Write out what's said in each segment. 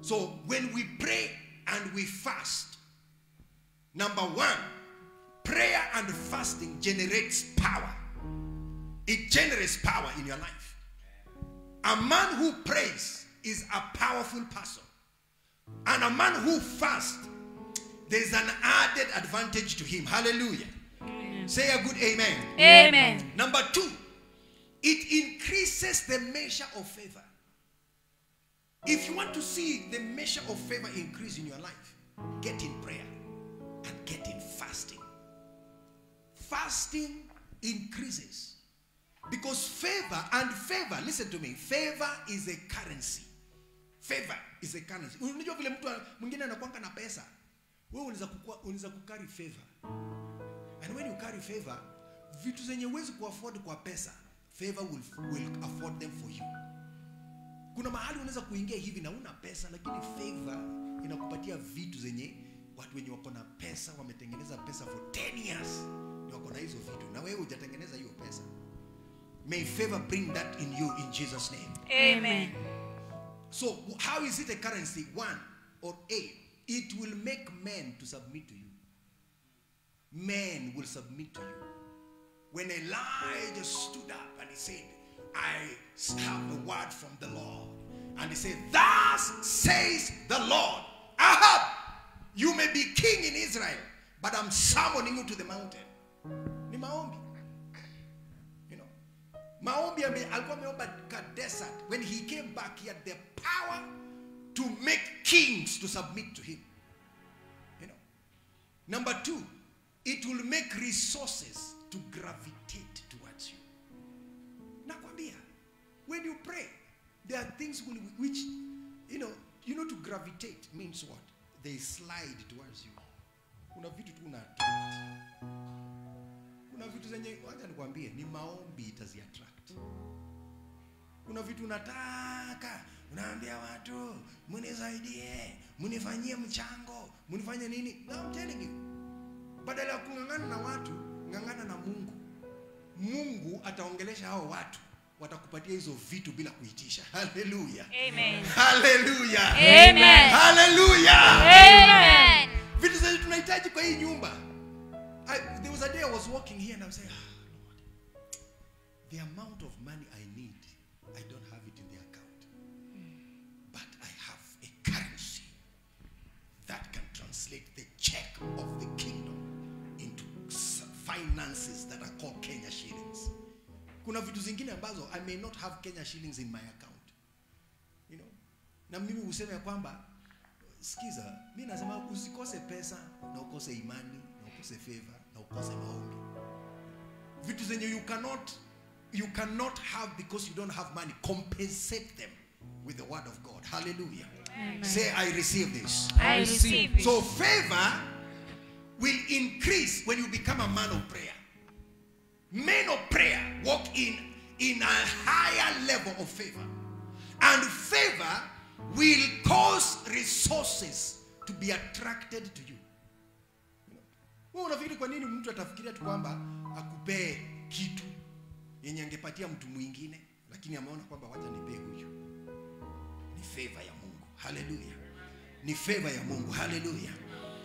So when we pray and we fast, number one, prayer and fasting generates power. It generates power in your life. A man who prays is a powerful person. And a man who fasts, there's an added advantage to him. Hallelujah. Amen. Say a good amen. Amen. Number two, it increases the measure of favor. If you want to see the measure of favor increase in your life, get in prayer and get in fasting. Fasting increases. Because favor, listen to me, favor is a currency. Favor is a currency. Unajua vile mtu mwingine anakuanga na pesa, wewe unaweza kukari favor. And when you carry favor, vitu zenye huwezi kuafford kwa pesa, favor will afford them for you. Kuna mahali unaweza kuingia hivi na una pesa, lakini favor inakupatia vitu zenye watu wenye wako na pesa wametengeneza pesa for 10 years. Ndio wako na hizo vitu. Na wewe hujatengeneza hiyo pesa. May favor bring that in you in Jesus' name. Amen. So how is it a currency? One, or A, it will make men to submit to you. Men will submit to you. When Elijah stood up and he said, I have a word from the Lord. And he said, thus says the Lord, Ahab, you may be king in Israel, but I'm summoning you to the mountain. Ni maombi. You know, maombi alikuwa ameomba ka desert. When he came back, he had the power to make kings to submit to him. You know. Number two, it will make resources to gravitate towards you. Nakwambia, when you pray, there are things which, you know to gravitate means what? They slide towards you. Kuna vitu tu na attract. Kuna vitu zenye, wacha nikwambie, ni maombi itazi attract. Kuna vitu unataka, unaambia watu, munisaidie, munifanyie mchango, munifanye nini? Now I'm telling you. Badala ya kungangana na watu, ngangana na Mungu. Mungu ataongelesha hao watu, watakupatia hizo vitu bila kuitisha. Hallelujah. Amen. Hallelujah. Amen. Hallelujah. Amen. Vitu zenye tunahitaji kwa hii nyumba. There was a day I was walking here and I was saying, Lord, the amount of money I need, I don't have it in the account. But I have a currency that can translate the check of the kingdom into finances that are called Kenya shillings. Kuna vitu zingine ambazo I may not have Kenya shillings in my account. You know? Na mimi useme ya kwamba, sikiza, mimi nasema usikose pesa na ukose imani na ukose favor na ukose maombi. Vitu zenye you cannot have because you don't have money, compensate them with the word of God. Hallelujah. Amen. Say, I receive this. I receive it. So favor will increase when you become a man of prayer. Men of prayer walk in a higher level of favor. And favor will cause resources to be attracted to you. Wewe unafikiri kwa nini mtu atafikiria tu kwamba akupee kitu yenye angepatia mtu mwingine, lakini ameona kwamba wacha nipee huyu? Ni favor ya Mungu. Hallelujah. Ni favor ya Mungu. Hallelujah.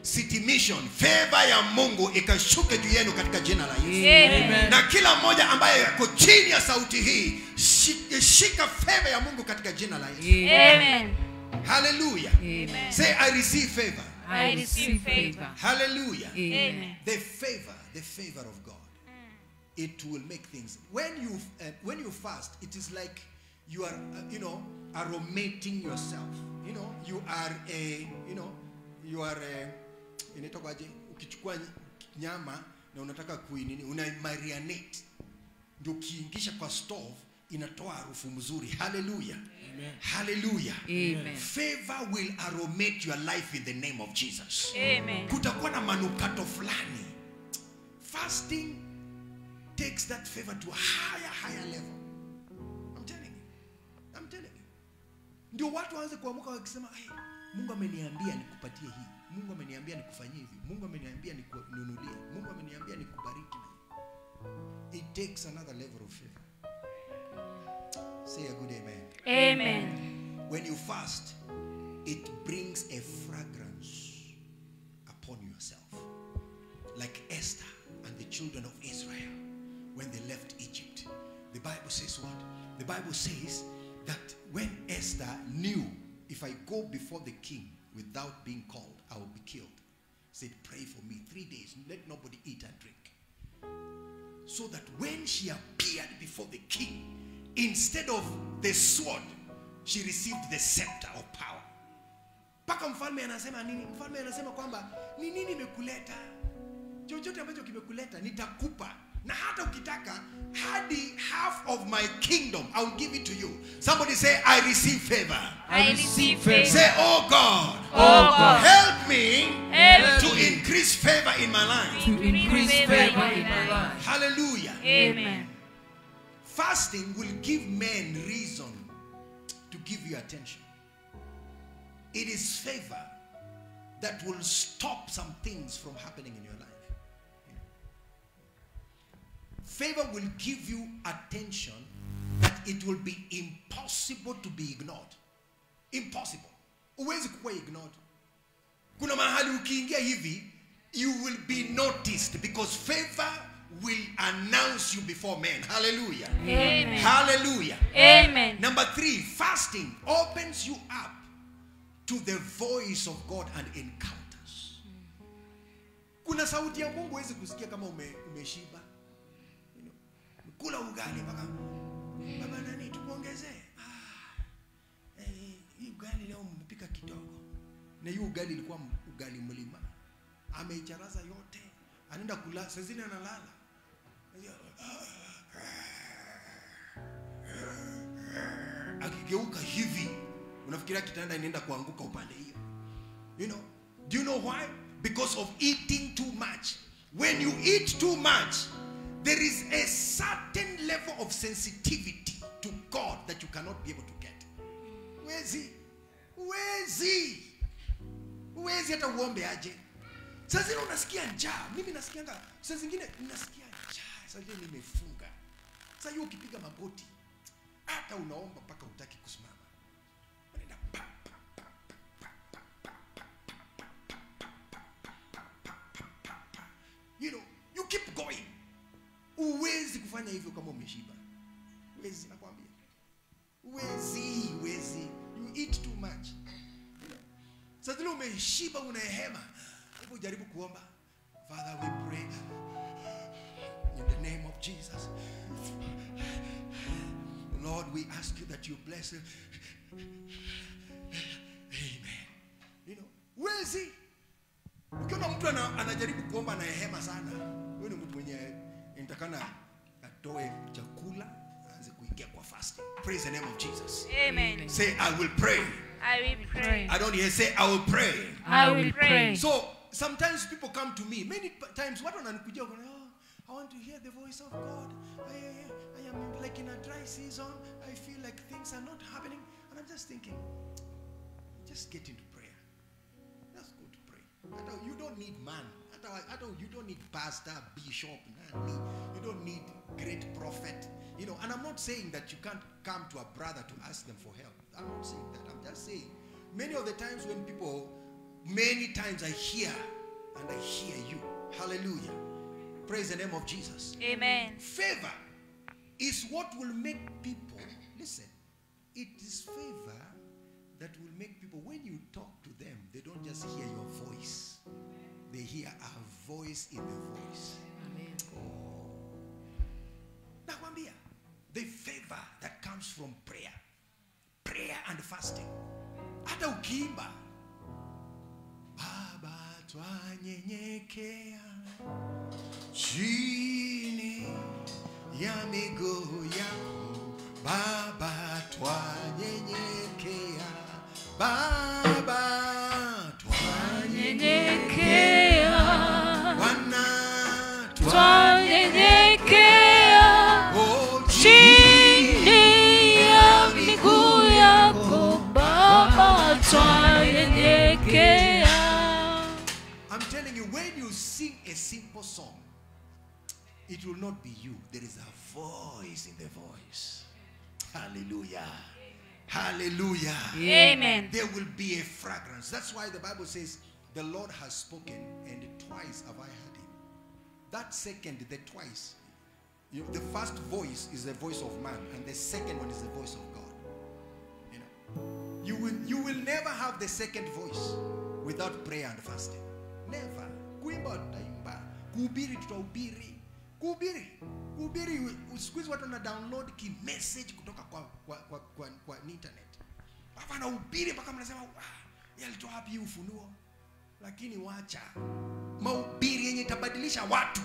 City Mission, favor ya Mungu ikashuke juu yenu katika jina la Yesu. Amen. Na kila mmoja ambaye yako chini ya sauti hii, shika favor ya Mungu katika jina la Yesu. Amen. Hallelujah. Amen. Say, I receive favor. I receive favor. Hallelujah. Amen. The favor of God. It will make things. When you fast, it is like you are, aromating yourself. You are inatokaje, ukichukua nyama na unataka kuinini, unaimarinate, ndio kiingisha kwa stove, inatoa harufu mzuri. Hallelujah. Amen. Hallelujah. Amen. Favor will aromate your life in the name of Jesus. Amen. Kutakuwa na manukato fulani. Fasting takes that favor to a higher level. I'm telling you. Ndio watu waanze kuamuka wakisema, hey, Mungu ameniambia nikupatie hii. Mungu ameniambia nikufanyie hivi. Mungu ameniambia nikununulie. Mungu ameniambia nikubariki. It takes another level of favor. Say a good amen. Amen. When you fast, it brings a fragrance upon yourself. Like Esther and the children of Israel when they left Egypt. The Bible says what? The Bible says that when Esther knew, if I go before the king without being called, I will be killed. Said, pray for me 3 days, let nobody eat and drink. So that when she appeared before the king, instead of the sword, she received the scepter of power. Paka mfalme anasema nini? Mfalme anasema kwamba ni nini imekuleta? Chochote ambacho kimekuleta nitakupa. Na hata ukitaka hadi half of my kingdom, I will give it to you. Somebody say, I receive favor. I receive favor. Say, oh God, Oh God, help me help to me increase favor in my life. to increase favor in my life. Hallelujah. Amen. Fasting will give men reason to give you attention. It is favor that will stop some things from happening in your life. Favor will give you attention that it will be impossible to be ignored. Impossible. Huwezi kuwa ignored. Kuna mahali ukiingia hivi, you will be noticed because favor will announce you before men. Hallelujah. Amen. Hallelujah. Amen. Number 3, fasting opens you up to the voice of God and encounters. Kuna sauti ya Mungu huwezi kusikia kama umeshiba. Kula ugali mpaka baba nani tukuongezee. Hii ugali leo mpika kidogo. Na hiyo ugali ilikuwa ugali mlima. Ameicharaza yote. Anaenda kula, saa zingine analala. Akigeuka hivi, unafikiria kitanda inaenda kuanguka upande hiyo. You know, do you know why? Because of eating too much. When you eat too much, there is a certain level of sensitivity to God that you cannot be able to get. Wezi hata uombe aje. Saa zingine unasikia njaa. Mimi nasikianga, saa zingine nasikia njaa. Saa zingine nimefunga. Saa hiyo ukipiga magoti, hata unaomba mpaka hutaki kusimama. Unaenda pa pa pa pa pa pa. You know, you keep going. Uwezi kufanya hivyo kama umeshiba. Uwezi, nakwambia. Uwezi. You eat too much. Sasa leo umeshiba unahema. Hebu jaribu kuomba. Father, we pray in the name of Jesus. Lord, we ask you that you bless it. Amen. You know, uwezi. Ukiona mtu anajaribu kuomba na hema sana, wewe ni mtu mwenye nitakana atoe chakula aanze kuingia kwa fasting. Praise the name of Jesus. Amen. Say, I will pray. I will pray. I don't hear say, I will pray. I will pray. So sometimes people come to me. Many times, what wananikujia, I want to hear the voice of God. I am like in a dry season. I feel like things are not happening. And I'm just thinking, just get into prayer. Just go to pray. You don't need man. You don't need pastor, bishop, you don't need great prophet. You know, and I'm not saying that you can't come to a brother to ask them for help. I'm not saying that. I'm just saying, many of the times when many times I hear and I hear you. Hallelujah. Praise the name of Jesus. Amen. Favor is what will make people, listen, it is favor that will make people, when you talk to them, they don't just hear your voice. They hear a voice in the voice. Amen. Oh. Nakwambia, the favor that comes from prayer and fasting. Hata ukiimba, Baba twanyenyekea chini ya miguu yako, Baba twanyenyekea, Baba twanyenyekea, Bwana Twanyenyekea chini ya miguu yako, Baba twanyenyekea. I'm telling you, when you sing a simple song, it will not be you. There is a voice in the voice. Hallelujah. Hallelujah. Amen. There will be a fragrance. That's why the Bible says, the Lord has spoken, and twice have I heard him. That second, the twice. The first voice is the voice of man, and the second one is the voice of God. You know, you will never have the second voice without prayer and fasting. Never. Kuimba tutaimba, kuhubiri tutahubiri. Kuhubiri siku hizi watu wana download ki message kutoka kwa internet. Hapa anahubiri mpaka mnasema yalitoa wapi ufunuo? Lakini wacha mahubiri yenye itabadilisha watu.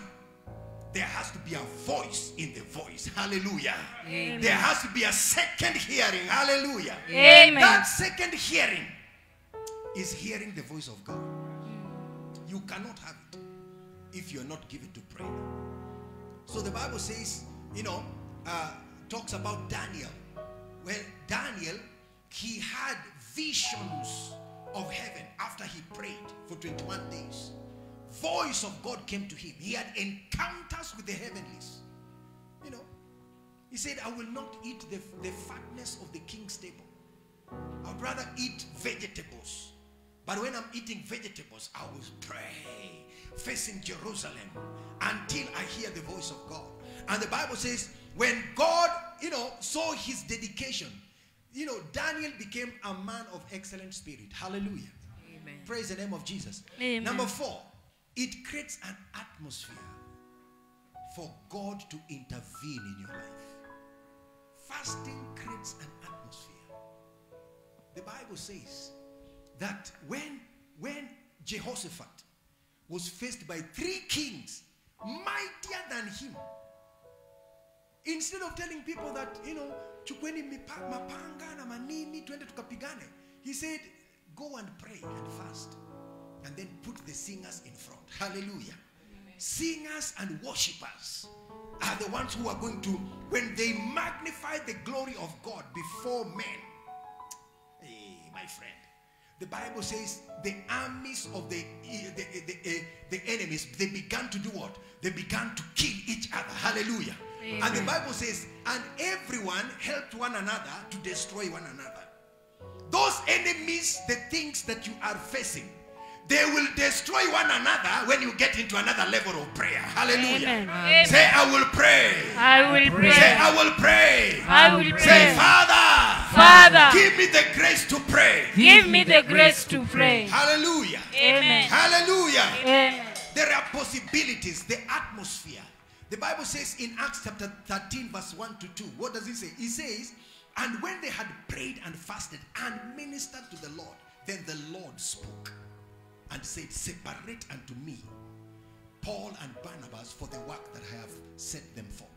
There has to be a voice in the voice. Hallelujah. Amen. There has to be a second hearing. Hallelujah. Amen. That second hearing is hearing the voice of God. You cannot have it if you're not given to prayer. So the Bible says, talks about Daniel. Well, Daniel, he had visions of heaven after he prayed for 21 days. Voice of God came to him. He had encounters with the heavenlies. He said, I will not eat the fatness of the king's table. I would rather eat vegetables. But when I'm eating vegetables, I will pray, facing Jerusalem, until I hear the voice of God. And the Bible says, when God, saw his dedication, Daniel became a man of excellent spirit. Hallelujah. Amen. Praise the name of Jesus. Amen. Number 4, it creates an atmosphere for God to intervene in your life. Fasting creates an atmosphere. The Bible says that when Jehoshaphat was faced by 3 kings mightier than him, instead of telling people that, chukweni mapanga na manini twende tukapigane, he said, go and pray and fast, and then put the singers in front. Hallelujah. Amen. Singers and worshipers are the ones who are going to, when they magnify the glory of God before men. Hey, my friend, the Bible says the armies of the enemies, they began to do what? They began to kill each other. Hallelujah. Amen. And the Bible says, and everyone helped one another to destroy one another. Those enemies, the things that you are facing, they will destroy one another when you get into another level of prayer. Hallelujah. Amen. Say, I will pray. I will pray. Say, I will pray. I will pray. Say, Father, Father, give me the grace to pray. give me the grace to pray. Hallelujah. Amen. Hallelujah. Amen. There are possibilities, the atmosphere. The Bible says in Acts chapter 13 verse 1 to 2. What does it say? It says, and when they had prayed and fasted and ministered to the Lord, then the Lord spoke and said, separate unto me Paul and Barnabas for the work that I have set them for.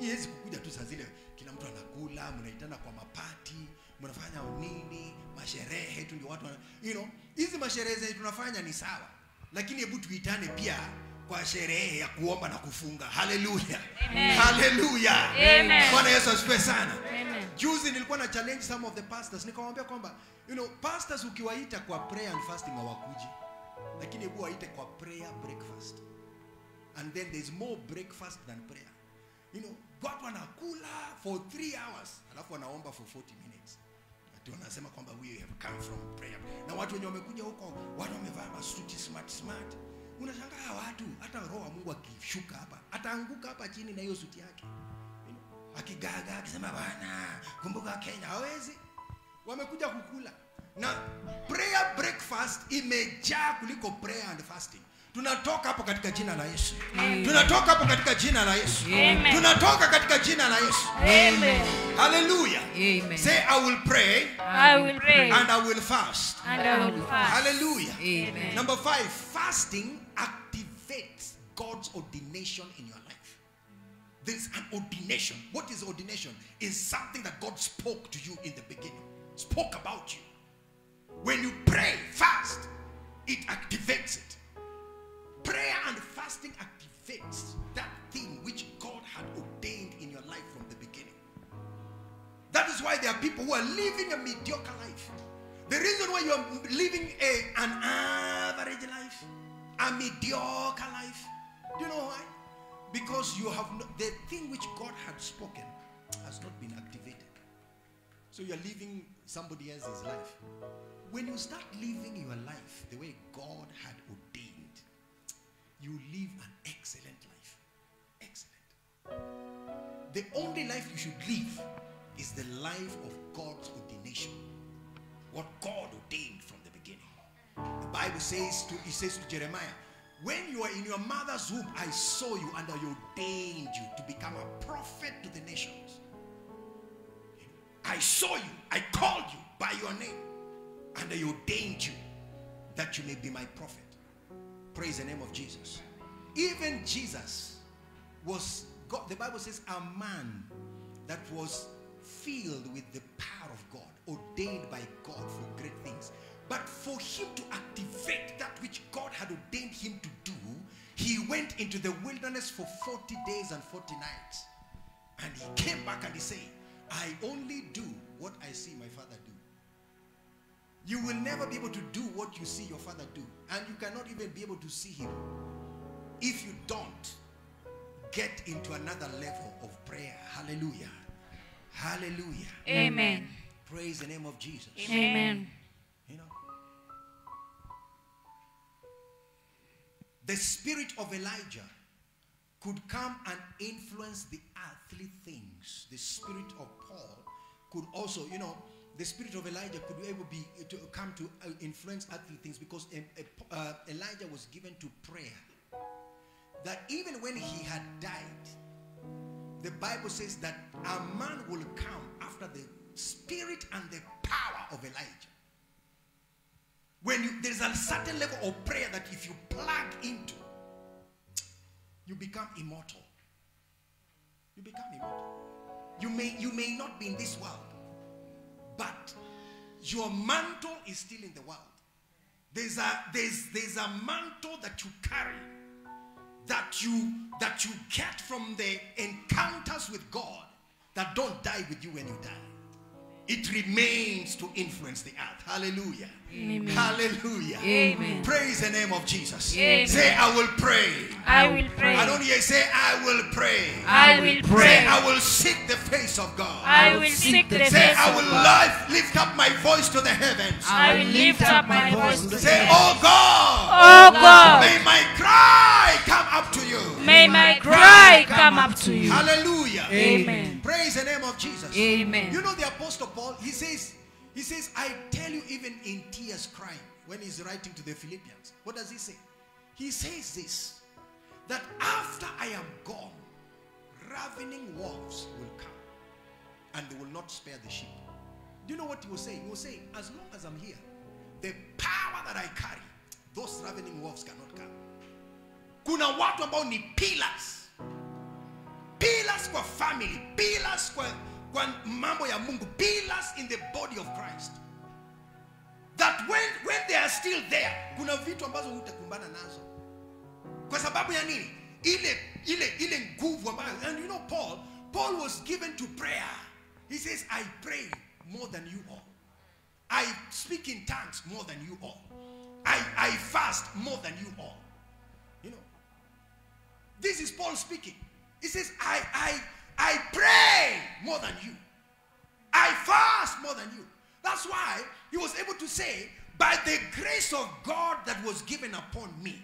Yes, kukuja tu saa zile kila mtu anakula, mnaitana kwa mapati, mnafanya nini, masherehe tu ndio watu hizi masherehe zetu tunafanya ni sawa, lakini hebu tuitane pia kwa sherehe ya kuomba na kufunga. Hallelujah. Amen. Hallelujah. Amen. Bwana Yesu asifiwe sana. Amen. Juzi nilikuwa na challenge some of the pastors, nikamwambia kwamba pastors ukiwaita kwa prayer and fasting hawakuji, lakini hebu waite kwa prayer breakfast, and then there's more breakfast than prayer. Watu wanakula for 3 hours alafu wanaomba for 40 minutes. Ati wanasema kwamba we have come from prayer. Na watu wenye wamekuja huko, watu wamevaa masuti smart. Unashangaa watu, hata roho wa Mungu akishuka hapa, ataanguka hapa chini na hiyo suti yake. Akigaga akisema bwana, kumbuka Kenya, hawezi. Wamekuja kukula. Na prayer breakfast imejaa kuliko prayer and fasting. Tunatoka hapo katika jina la Yesu. Amen. Tunatoka hapo katika jina la Yesu. Amen. Tunatoka katika jina la Yesu. Amen. Hallelujah. Amen. Say, I will pray I will pray. and I will fast. And I will fast. Hallelujah. Amen. Number 5, fasting activates God's ordination in your life. There's an ordination. What is ordination? Is something that God spoke to you in the beginning. Spoke about you. When you pray, fast, it activates it. Prayer and fasting activates that thing which God had ordained in your life from the beginning. That is why there are people who are living a mediocre life. The reason why you are living an average life, a mediocre life, do you know why? Because you have the thing which God had spoken has not been activated. So you're living somebody else's life. When you start living your life the way God had ordained, you live an excellent life. Excellent. The only life you should live is the life of God's ordination. What God ordained from the beginning. The Bible says to Jeremiah, when you are in your mother's womb, I saw you and I ordained you to become a prophet to the nations. I saw you, I called you by your name, and I ordained you that you may be my prophet. Praise the name of Jesus. Even Jesus was, God, the Bible says, a man that was filled with the power of God, ordained by God for great things. But for him to activate that which God had ordained him to do, he went into the wilderness for 40 days and 40 nights. And he came back and he said, I only do what I see my father do. You will never be able to do what you see your father do. And you cannot even be able to see him if you don't get into another level of prayer. Hallelujah. Hallelujah. Amen. Praise the name of Jesus. Amen. You know, the spirit of Elijah could come and influence the earthly things. The spirit of Paul could also, you know, the spirit of Elijah could be able to come to influence earthly things, because Elijah was given to prayer. That even when he had died, the Bible says that a man will come after the spirit and the power of Elijah. When there's a certain level of prayer that if you plug into, you become immortal. You become immortal. You may not be in this world, but your mantle is still in the world. There's a mantle that you carry, that you get from the encounters with God, that don't die with you when you die. It remains to influence the earth. Hallelujah. Amen. Hallelujah. Amen. Praise the name of Jesus. Amen. Say, I will pray. I will pray. I don't hear. Say, I will pray. I will Say, pray. I will seek the face of God. I will seek the Say, face I of will God. lift up my voice to the heavens. I will lift up my voice to Say, heaven. oh God, Oh God, may my cry come up to you. may my cry come up to you. Hallelujah. Amen. Praise the name of Jesus. Amen. You know the Apostle Paul, he says, I tell you, even in tears crying, when he's writing to the Philippians. What does he say? He says this, that after I am gone, ravening wolves will come, and they will not spare the sheep. Do you know what he was saying? He was saying, as long as I'm here, the power that I carry, those ravening wolves cannot come. Kuna watu ambao ni pillars. Pillars kwa family, pillars kwa mambo ya Mungu, pillars in the body of Christ. That when they are still there, kuna vitu ambazo hutakumbana nazo. Kwa sababu ya nini? Ile nguvu ambayo, and you know Paul was given to prayer. He says, I pray more than you all. I speak in tongues more than you all. I fast more than you all. You know. This is Paul speaking. He says, I pray more than you. I fast more than you. That's why he was able to say, by the grace of God that was given upon me,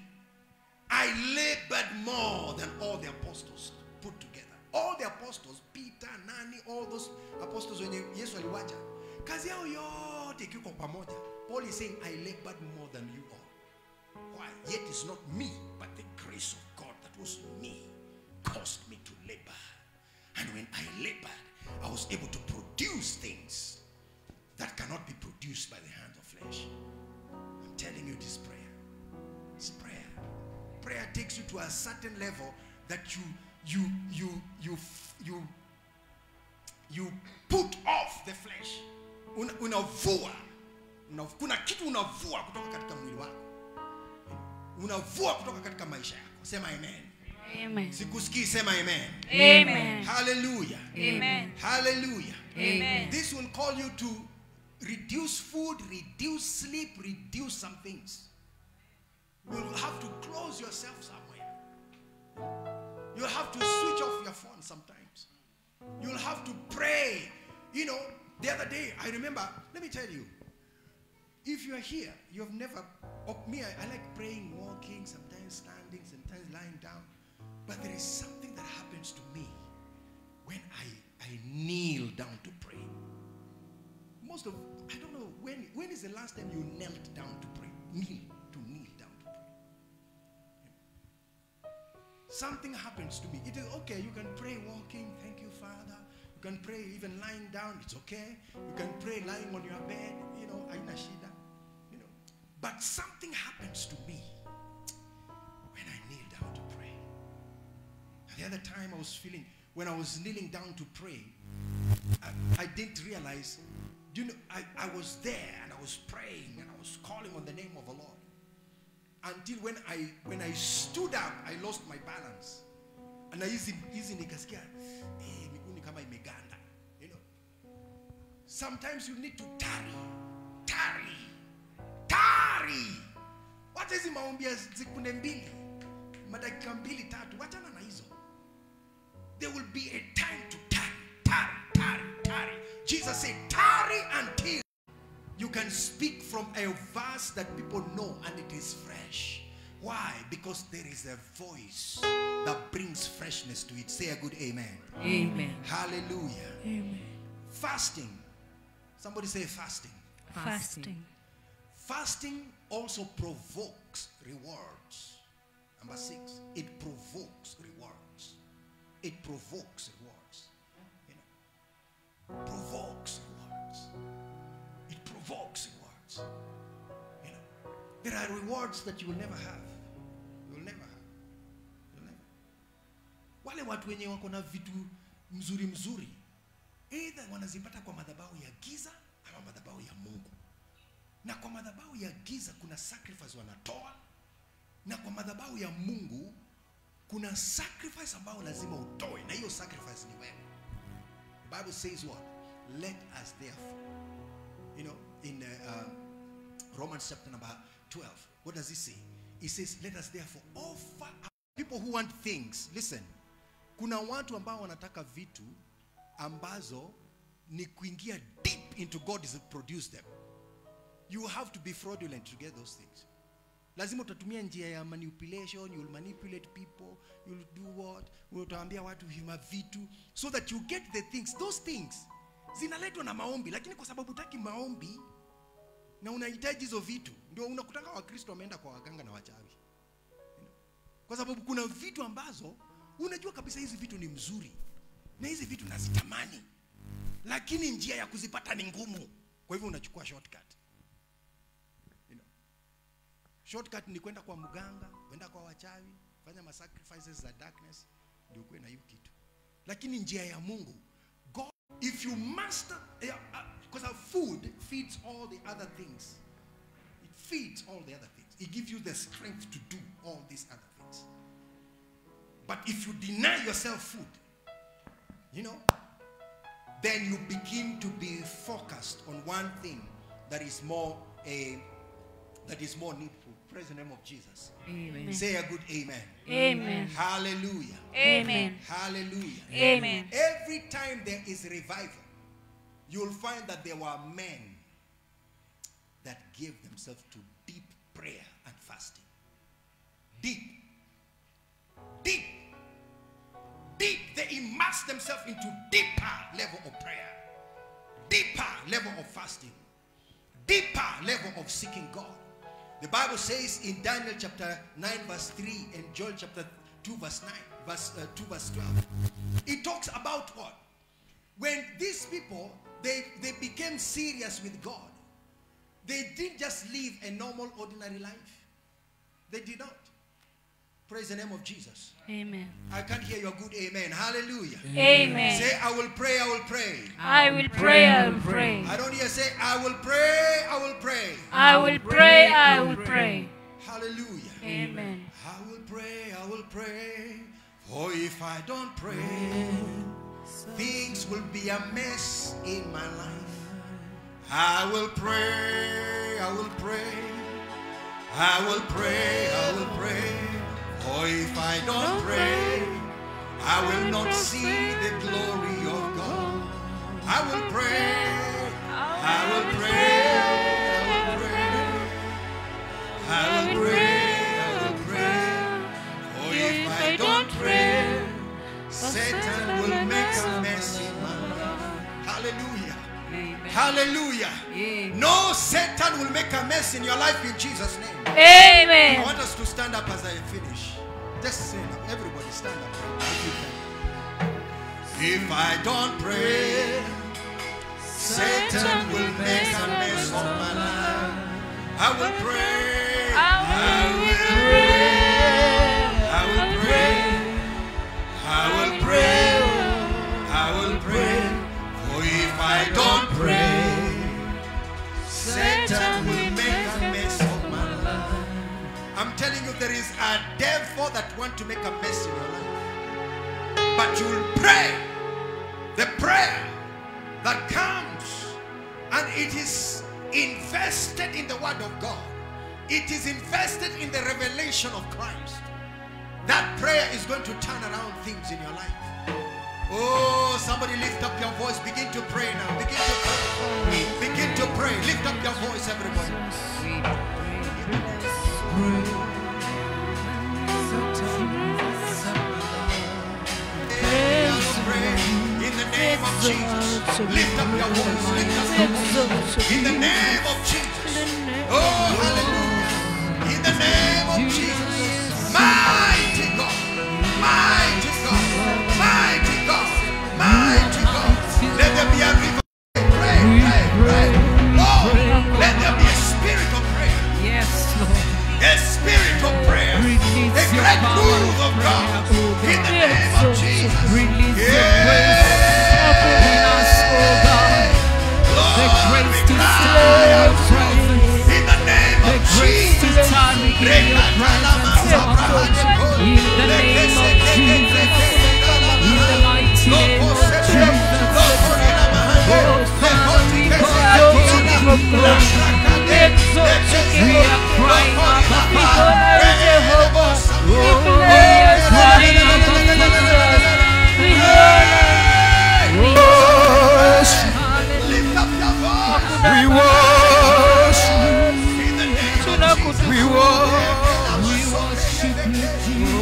I labored more than all the apostles put together. All the apostles, Peter, Nani, all those apostles, when Yesu aliwacha, kazi yao yote kiko pamoja. Paul is saying, I labored more than you all. Why? Yet it's not me, but the grace of God that was me caused me to labor. And when I labored, I was able to produce things that cannot be produced by the hand of flesh. I'm telling you, this prayer. It's prayer. Prayer takes you to a certain level that you put off the flesh. Unavua. Kuna kitu unavua kutoka katika mwili wako. Unavua kutoka katika maisha yako. Sema amen. Amen. Sikusikii, sema amen. Amen. Hallelujah. Amen. Hallelujah. Amen. This will call you to reduce food, reduce sleep, reduce some things. You'll have to close yourself somewhere. You'll have to switch off your phone sometimes. You'll have to pray. You know, The other day, I remember, let me tell you, if you are here, you have never, I like praying, walking, sometimes standing, sometimes lying down. But there is something that happens to me when I kneel down to pray. I don't know, when is the last time you knelt down to pray? Kneel down to pray. Something happens to me. It is okay, you can pray walking, thank you, Father. You can pray even lying down, it's okay. You can pray lying on your bed, aina shida. But something happens to me when I kneel down to pray. And the other time I was feeling, when I was kneeling down to pray, I didn't realize, I was there and I was praying and I was calling on the name of the Lord. Until when I stood up, I lost my balance. And I easy nikasikia, miguu ni kama imeganda. Sometimes you need to tarry. Wacha hizi maombi ya sekunde mbili, madakika mbili tatu, wachana na hizo. There will be a time to tarry. Jesus said, tarry until you can speak from a verse that people know and it is fresh. Why? Because there is a voice that brings freshness to it. Say a good amen. Amen. Hallelujah. Amen. Fasting. Somebody say fasting. Fasting also provokes rewards. Number 6, it provokes rewards. It provokes rewards. Provokes rewards. It provokes rewards. There are rewards that you will never have. You will never have. You'll never. Wale watu wenye wako na vitu mzuri, either wanazipata kwa madhabahu ya giza ama madhabahu ya Mungu. Na kwa madhabahu ya giza kuna sacrifice wanatoa, na kwa madhabahu ya Mungu kuna sacrifice ambao lazima utoe, na hiyo sacrifice ni wewe. The Bible says what? Let us therefore, in Romans chapter number 12, what does it say? It says, let us therefore offer up. People who want things, listen, kuna watu ambao wanataka vitu ambazo ni kuingia deep into God has produced them. You have to be fraudulent to get those things. Lazima utatumia njia ya manipulation, you'll manipulate people, you'll do what? Utaambia watu hima vitu so that you get the things. Those things zinaletwa na maombi, lakini kwa sababu hutaki maombi na unahitaji hizo vitu, ndio unakutanga Wakristo wameenda kwa waganga na wachawi. Kwa sababu kuna vitu ambazo unajua kabisa hizi vitu ni mzuri na hizi vitu nazitamani, lakini njia ya kuzipata ni ngumu. Kwa hivyo unachukua shortcut. Shortcut ni kwenda kwa mganga, kwenda kwa wachawi, fanya sacrifices za darkness, ndio kuwe na hiyo kitu. Lakini njia ya Mungu, God, if you master, because our food feeds all the other things. It feeds all the other things. It gives you the strength to do all these other things. But if you deny yourself food, then you begin to be focused on one thing that is more needful. Praise the name of Jesus. Amen. Say a good amen. Amen. Hallelujah. Amen. Hallelujah. Amen. Every time there is revival, you'll find that there were men that gave themselves to deep prayer and fasting. Deep. They immersed themselves into deeper level of prayer, deeper level of fasting, deeper level of seeking God. The Bible says in Daniel chapter 9 verse 3 and Joel chapter 2 verse 2 verse 12, it talks about what? When these people, they became serious with God, they didn't just live a normal ordinary life. They did not. Praise the name of Jesus. Amen. I can't hear your good amen. Hallelujah. Amen. Say, I will pray, I will pray. I will pray, I will pray. I don't hear say, I will pray, I will pray. I will pray, I will pray. Hallelujah. Amen. I will pray. For if I don't pray, things will be a mess in my life. I will pray, I will pray. I will pray, I will pray. For if I don't pray, I will not see the glory of God. I will pray. I will pray. I will pray. I will pray. For if I don't pray, Satan will make a mess in my life. Hallelujah. Hallelujah. No Satan will make a mess in your life in Jesus' name. Amen. I want us to stand up as I finish. Just stand up. Everybody stand up. If I don't pray, Satan will make a mess of my life. I will pray. I will pray. I will pray. I will pray. I will pray. For if I don't pray, Satan will make a mess of my life. I'm telling you, there is a devil that wants to make a mess in your life. But you will pray the prayer that comes, and it is invested in the word of God. It is invested in the revelation of Christ. That prayer is going to turn around things in your life. Oh, somebody lift up your voice. Begin to pray now. Begin to pray. Begin to pray. Lift up your voice, everybody. In the name of Jesus. Lift up your voice. Lift up your voice. In the name of Jesus. Oh, hallelujah. In the name of Jesus. Mighty God. Mighty God. Mighty God. Mighty God. Let there be a river. Pray, pray, pray. Oh, let there be a spirit of prayer. Yes, Lord. A spirit of prayer. A great move of God. In the name of Jesus. Release your grace upon us, oh God. The grace to stand your presence. In the name The of grace to Jesus. stand in your presence, Lord. In the name of Jesus. In the mighty name of Jesus. Oh, Father, we call you King of glory. We are crying out, Jehovah. Oh, we are crying out, Lift up your voice. We worship, In the name of Jesus. we worship,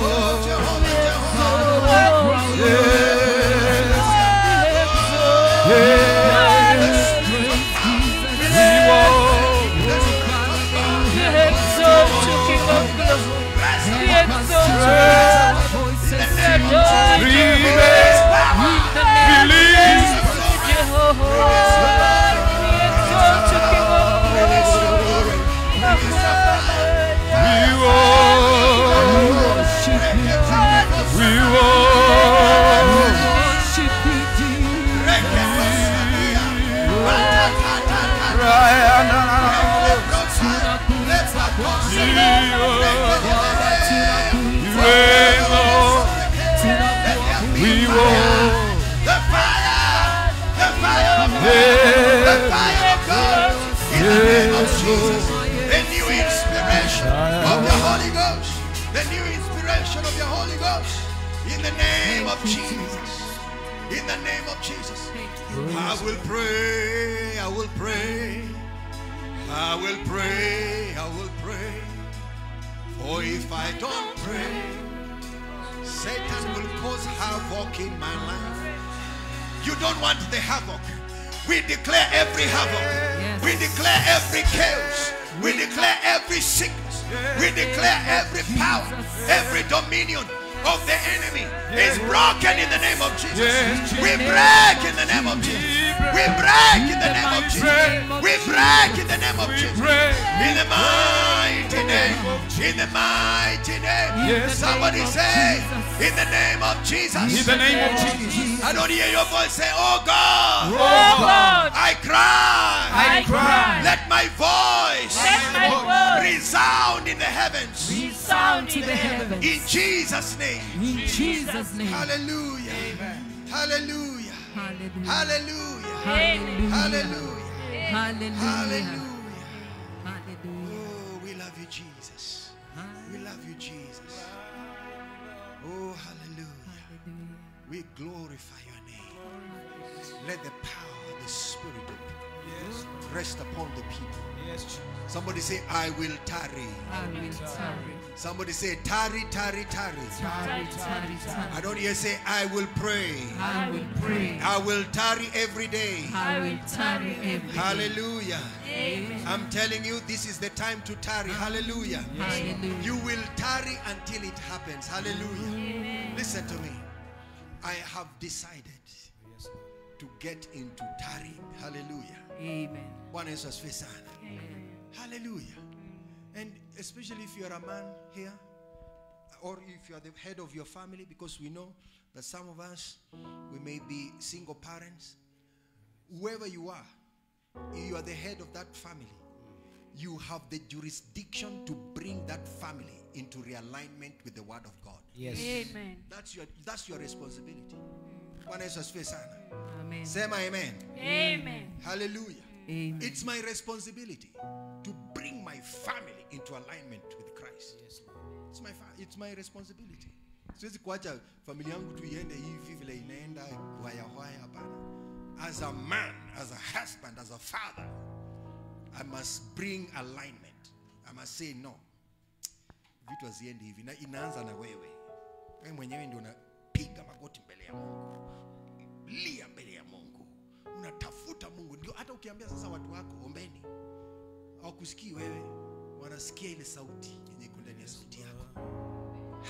Oh, Jehovah, Jehovah. In the name of Jesus. I will pray, I will pray, I will pray, I will pray. For if I don't pray, Satan will cause havoc in my life. You don't want the havoc. We declare every havoc. Yes. We declare every chaos. We declare every sickness. We declare every power, every dominion of the enemy is broken in the name of Jesus. We break in the name of Jesus. We break in the name of Jesus. We break in the name of Jesus. In the mighty name. In the mighty name. Somebody say, in the name of Jesus. in the name of Jesus. I don't hear your voice say, oh God. Oh God, I cry. I cry. Let my voice Let my voice resound in the heavens. Resound to the heavens. In Jesus' name. In Jesus' name. Hallelujah. Hallelujah. Hallelujah. Hallelujah. Amen. Hallelujah. Hallelujah. Hallelujah. Hallelujah. Oh, we love you, Jesus. We love you, Jesus. Oh, hallelujah. We glorify your name. Let the power, the Spirit of Yes. rest upon the people. Yes, Jesus. Somebody say, I will tarry. I will tarry. Somebody say, tarry, tarry, tarry. Tarry, tarry, I tarry. don't hear say, I will pray. I will pray. I will tarry every day. I will tarry every day. Hallelujah. Amen. I'm telling you, this is the time to tarry. Hallelujah. Hallelujah. You will tarry until it happens. Hallelujah. Listen to me. I have decided Yes, Lord. to get into tarrying. Hallelujah. Amen. Bwana Yesu asifiwe sana. Hallelujah. And especially if you're a man here, or if you're the head of your family, because we know that some of us, we may be single parents. Whoever you are the head of that family. You have the jurisdiction to bring that family into realignment with the word of God. Yes. Amen. That's your responsibility. Bwana Yesu asifiwe sana. Amen. Sema amen. Amen. Hallelujah. Amen. It's my responsibility to bring my family into alignment with Christ. Yes, Lord. It's my responsibility. Siwezi kuacha familia yangu tu iende hivi vile inaenda haya hapana. As a man, as a husband, as a father, I must bring alignment. I must say no. Vitu haziendi hivi na inaanza na wewe. Wewe mwenyewe ndio unapiga magoti mbele ya Mungu. Lia mbele ya Mungu. Unatafuta Mungu. Ndio hata ukiambia sasa watu wako ombeni, hawakusikii wewe, wanasikia ile sauti yenye iko ndani ya sauti yako.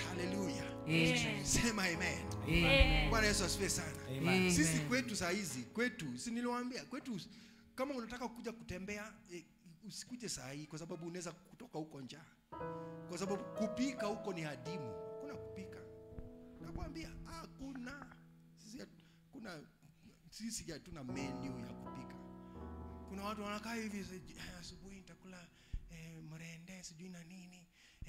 Hallelujah. Amen. Sema amen. Amen. Bwana Yesu asifiwe sana. Amen. Sisi kwetu saa hizi, kwetu, si niliwaambia, kwetu kama unataka kuja kutembea usikuje saa hii kwa sababu unaweza kutoka huko njaa. Kwa sababu kupika huko ni adimu. Hakuna kupika. Nakwambia hakuna. Sisi hatuna menu ya kupika. Kuna watu wanakaa hivi asubuhi nitakula mrende sijui na nini.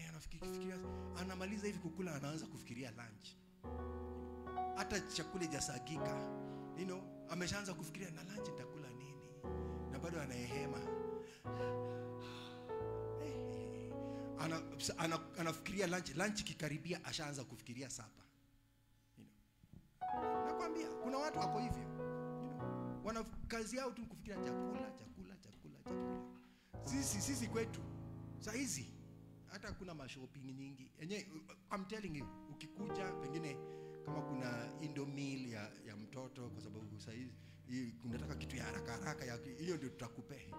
Anafikiria anamaliza hivi kukula anaanza kufikiria lunch. Hata chakula jasagika. Ameshaanza kufikiria na lunch nitakula nini. Na bado anahema. Anafikiria lunch kikaribia ashaanza kufikiria sapa. Nakwambia kuna watu wako hivyo. Wana kazi yao tu kufikiria chakula. Sisi kwetu saa hizi hata kuna mashopping nyingi. I'm telling you, ukikuja pengine kama kuna Indomie ya mtoto kwa sababu saa hizi unataka kitu ya haraka hiyo ndio tutakupea.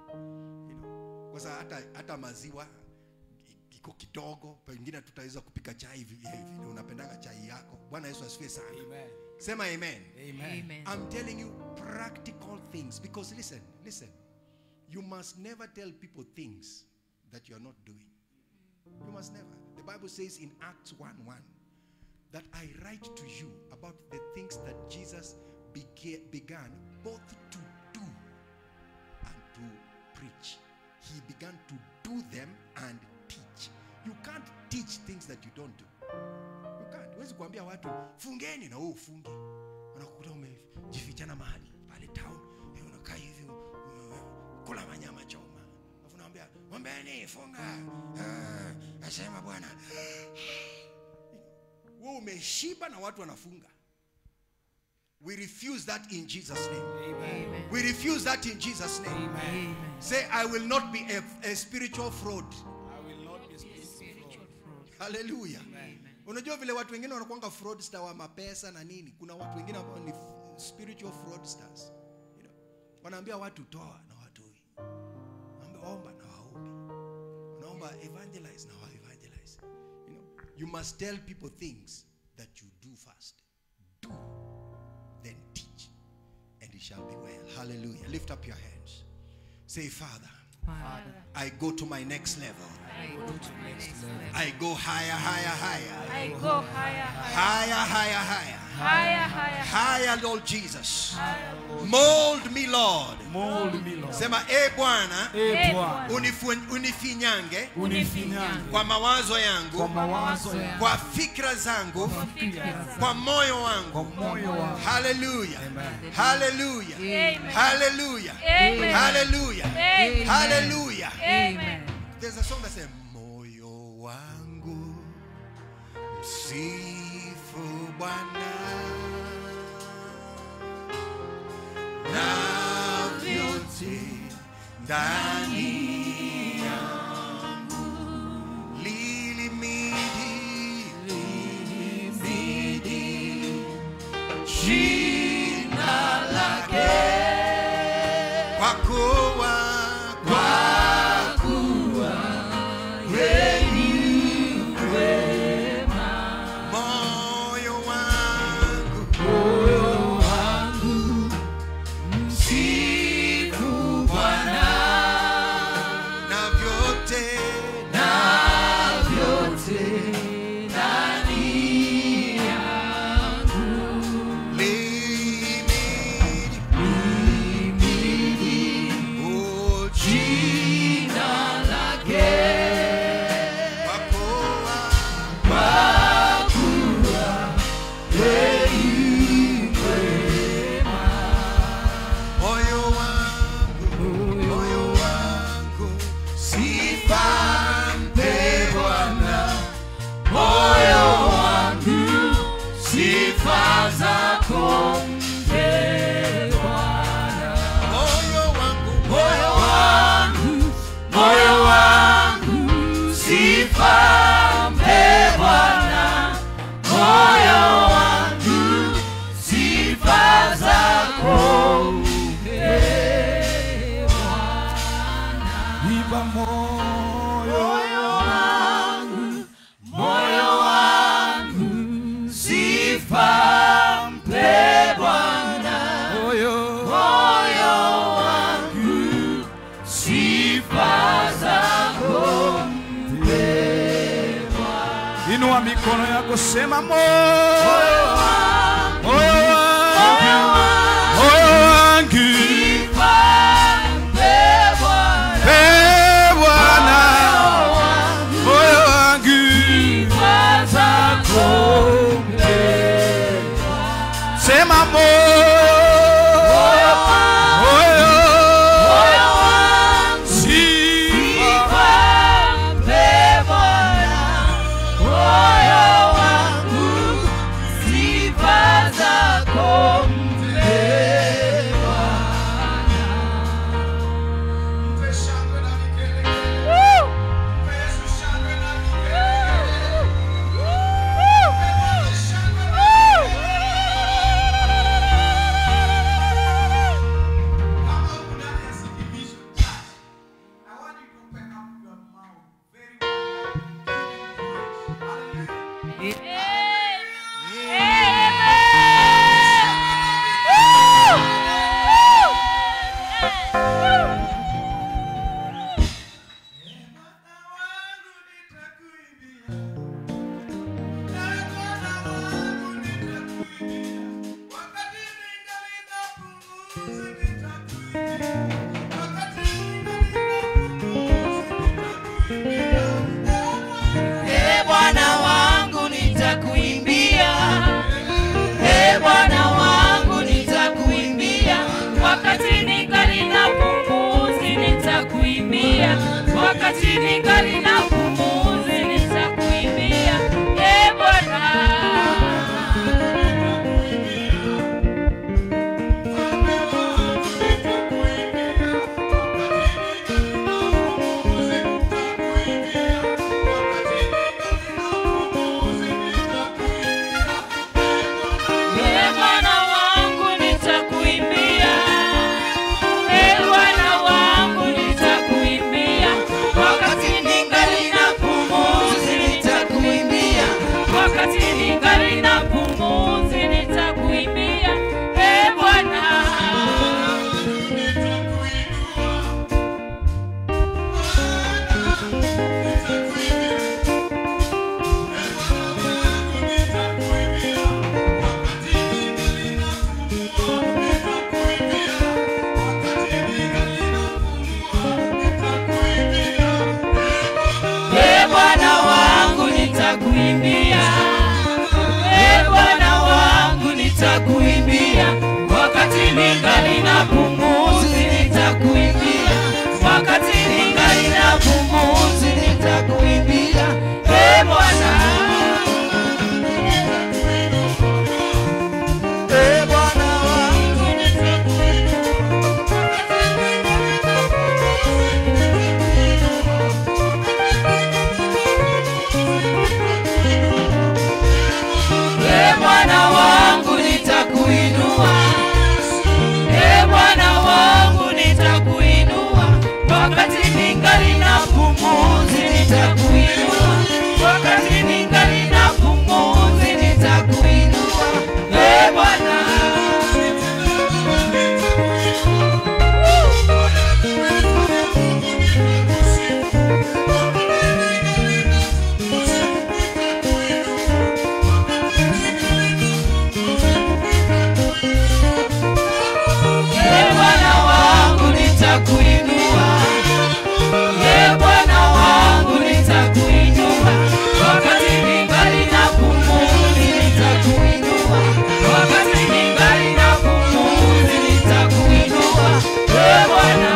Kwa sababu hata maziwa iko kidogo, pengine tutaweza kupika chai hivi unapendaga chai yako. Bwana Yesu asifiwe sana. Amen. Sema amen. Amen. I'm telling you practical things because listen. You must never tell people things that you are not doing. You must never. The Bible says in Acts 1:1 that I write to you about the things that Jesus began both to do and to preach. He began to do them and teach. You can't teach things that you don't do. You can't. Huwezi kuambia watu fungeni na wewe ufunge. Unakuta umejifichana mahali pale town, unakaa hivyo kula manyama choma. Alafu unaambia ombeni funga. Asema Bwana. Wewe umeshiba na watu wanafunga. We refuse that in Jesus' name. Amen. We refuse that in Jesus' name. Amen. Say, I will not be a spiritual fraud. I will not be spiritual fraud. Hallelujah. Unajua vile watu wengine wanakuanga fraudster wa mapesa na nini. Kuna watu wengine ambao ni spiritual fraudsters. Wanaambia watu toa na watoi. Wanaambia omba na waombi. Wanaomba evangelize na wa-evangelize. You must tell people things that you do first. Do, then teach, and it shall be well. Hallelujah. Lift up your hands. Say, Father, Father, I go to my next level. I go to my next level. I go higher. I go higher. Higher, Higher. Lord Jesus. Higher. Mold me, Lord. Mold me, Lord. Sema, Bwana, unifinyange Unifinyange kwa mawazo kwa yangu, mawazo yangu, kwa fikra zangu, fikra kwa moyo kwa wangu. moyo wangu. Hallelujah. Amen. Hallelujah. Amen. Hallelujah. Amen. Hallelujah. Amen. Hallelujah. Amen. There's a song that says, moyo wangu msifu Bwana, ndani yangu. Lilimidi jina lake, kwa kuwa moyo wangu msifu Bwana, na vyote ndani yangu. Limidi jina lake, kwa kuwa moyo wangu sifa mpe Bwana, moyo wangu sifa zako mpe Bwana, moyo wangu sifa mpe Bwana, moyo wangu sifa zako mpe Bwana. Iba moyo wangu sifa mpe Bwana, moyo wangu sifa zako mpe Bwana. Inua mikono yako, sema moyo wangu sema Bwana wangu nitakuimbia, Bwana wangu nitakuimbia, wakati ningali na pumzi nitakuimbia, wakati ningali na pumzi nitakuimbia, Bwana. Wakati ningali na pumzi nitakuinua, wakati ningali na pumzi nitakuinua, Bwana. Bwana wangu nitakuinua, Bwana wangu nitakuinua, wakati ningali na pumzi nitakuinua, wakati ningali na pumzi nitakuinua, Bwana.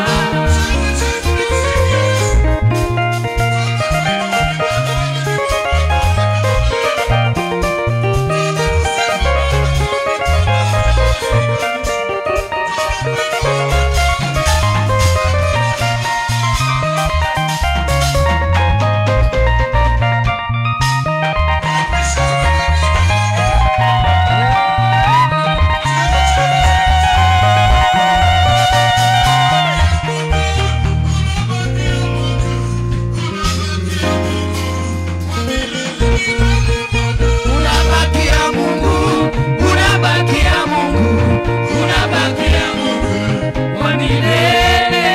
Unabakia Mungu, unabakia Mungu, unabakia Mungu wa milele.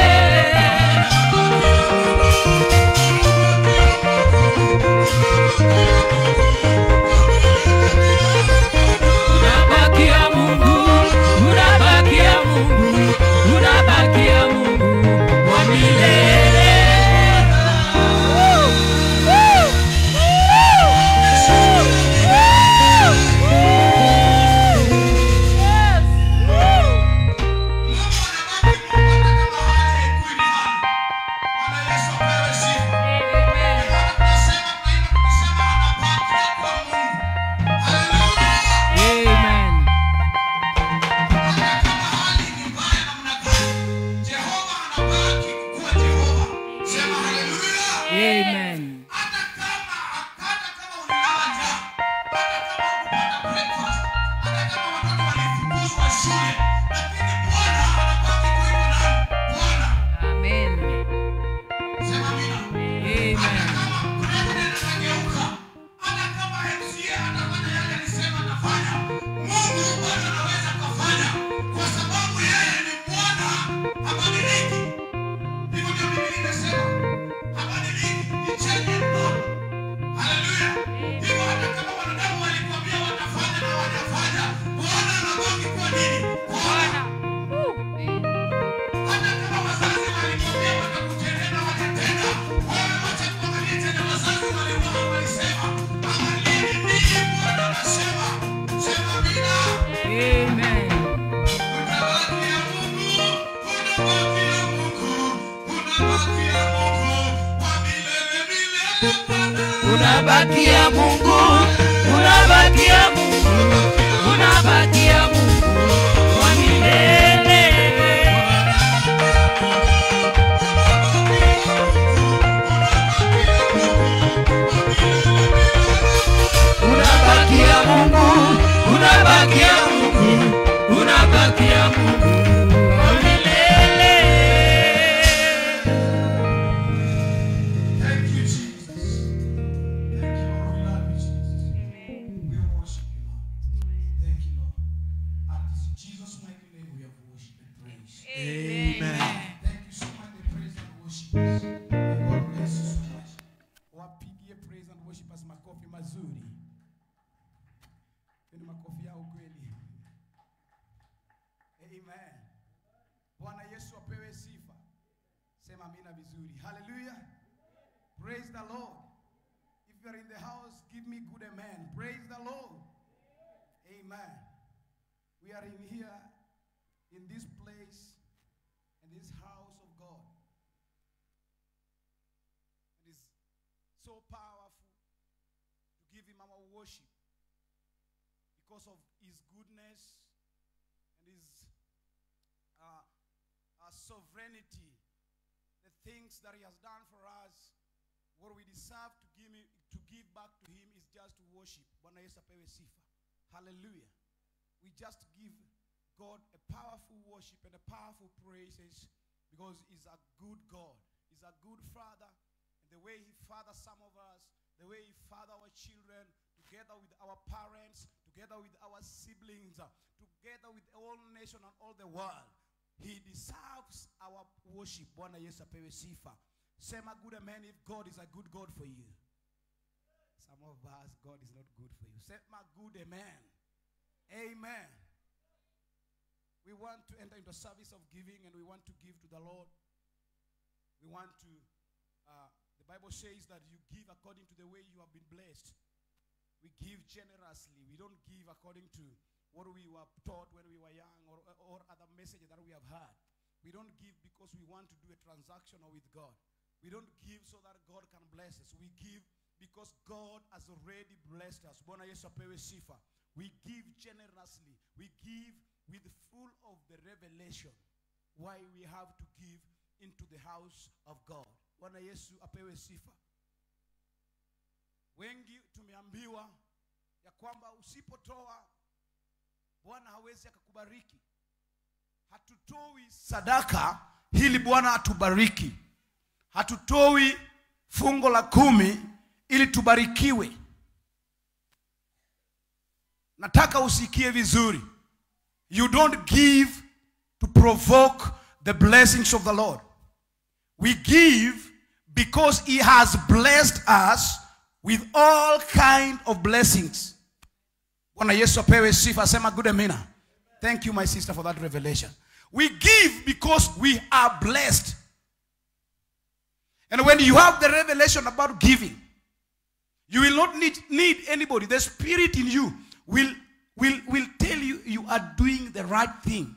Unabakia Mungu, unabakia Mungu, unabakia Mungu wa milele. Amen. Amen. Amen. Unabakia Mungu, unabakia Mungu, unabakia Mungu wa milele. Unabakia Mungu, unabakia Mungu, unabakia Mungu wa milele. Thank you, Jesus. Thank you, Lord. We love you, Jesus. We worship you, Lord. Thank you, Lord. And it's in Jesus' mighty name we have worship and praise. Amen. Thank you so much, the praise and worshipers. May God bless you so much. Wapigie praise and worshipers makofi mazuri. Ni makofi yao kweli. Amen. Bwana Yesu apewe sifa. Sema amina vizuri. Hallelujah. Praise the Lord. If you are in the house, give me good amen. Praise the Lord. Amen. We are in here, in this place, in this house of God. It is so powerful to give him our worship because of his goodness and his sovereignty, the things that he has done for us. What we deserve to give back to him is just to worship. Bwana Yesu apewe sifa. Hallelujah. We just give God a powerful worship and a powerful praises because he's a good God. He's a good Father. And the way he fathers some of us, the way he fathers our children, together with our parents, together with our siblings, together with all nation and all the world. He deserves our worship. Bwana Yesu apewe sifa. Sema good amen if God is a good God for you. Some of us, God is not good for you. Sema good amen. Amen. We want to enter into a service of giving, and we want to give to the Lord. We want to, the Bible says that you give according to the way you have been blessed. We give generously. We don't give according to what we were taught when we were young, or other messages that we have heard. We don't give because we want to do a transaction with God. We don't give so that God can bless us. We give because God has already blessed us. Bwana Yesu apewe sifa. We give generously. We give with full of the revelation why we have to give into the house of God. Bwana Yesu apewe sifa. Wengi tumeambiwa ya kwamba usipotoa Bwana hawezi akakubariki. Hatutoi sadaka ili Bwana atubariki. Hatutoi fungo la 10 ili tubarikiwe. Nataka usikie vizuri. You don't give to provoke the blessings of the Lord. We give because he has blessed us with all kind of blessings. Bwana Yesu apewe sifa. Sema good amen. Thank you, my sister, for that revelation. We give because we are blessed. And when you have the revelation about giving, you will not need anybody. The Spirit in you will tell you you are doing the right thing.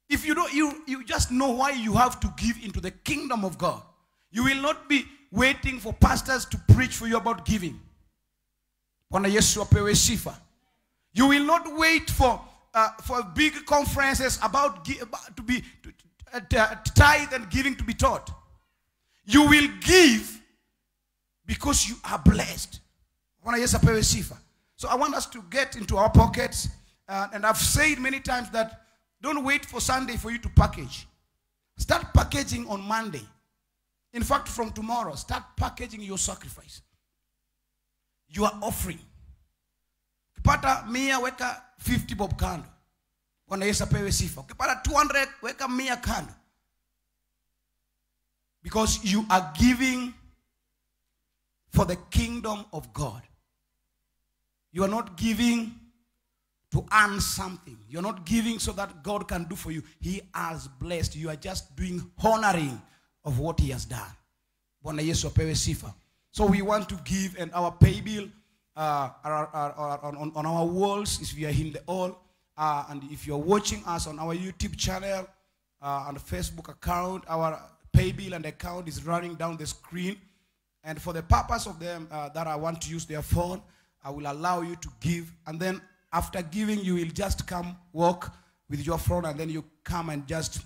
If you don't, you just know why you have to give into the kingdom of God. You will not be waiting for pastors to preach for you about giving. Bwana Yesu apewe sifa. You will not wait for big conferences about tithe and giving to be taught. You will give because you are blessed. Bwana Yesu apewe sifa. So I want us to get into our pockets, and I've said many times that don't wait for Sunday for you to package. Start packaging on Monday. In fact, from tomorrow, start packaging your sacrifice. You are offering. Ukipata 100 weka 50 bob kando. Bwana Yesu apewe sifa. Ukipata 200 weka 100 kando. Because you are giving for the kingdom of God. You are not giving to earn something. You're not giving so that God can do for you. He has blessed. You are just doing honoring of what he has done. Bwana Yesu apewe sifa. So we want to give, and our pay bill are on our walls if you are in the hall. And if you're watching us on our YouTube channel, on the Facebook account, our pay bill and account is running down the screen. And for the purpose of them that I want to use their phone, I will allow you to give. And then after giving, you will just come walk with your phone, and then you come and just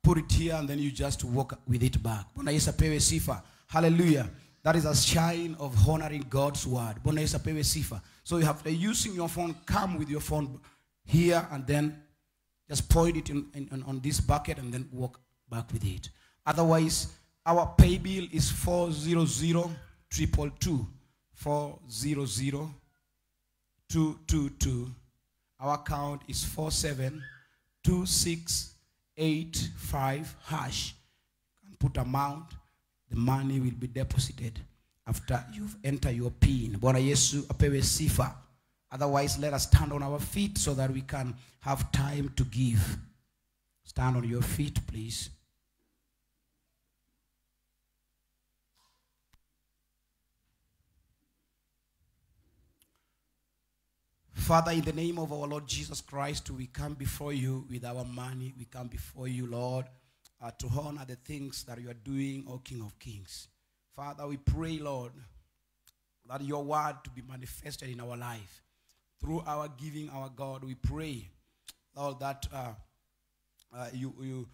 put it here, and then you just walk with it back. Bwana Yesu apewe sifa. Hallelujah. That is a sign of honoring God's word. Bwana Yesu apewe sifa. So you have to, using your phone, come with your phone here, and then just point it on this bucket, and then walk back with it. Otherwise, our pay bill is 400-222. 400-222. Our account is 472685 hash. And put amount. The money will be deposited after you've entered your PIN. Bwana Yesu apewe sifa. Otherwise, let us stand on our feet so that we can have time to give. Stand on your feet, please. Father, in the name of our Lord Jesus Christ, we come before you with our money. We come before you, Lord, to honor the things that you are doing, O King of Kings. Father, we pray, Lord, that your word to be manifested in our life. Through our giving, our God, we pray, Lord, that you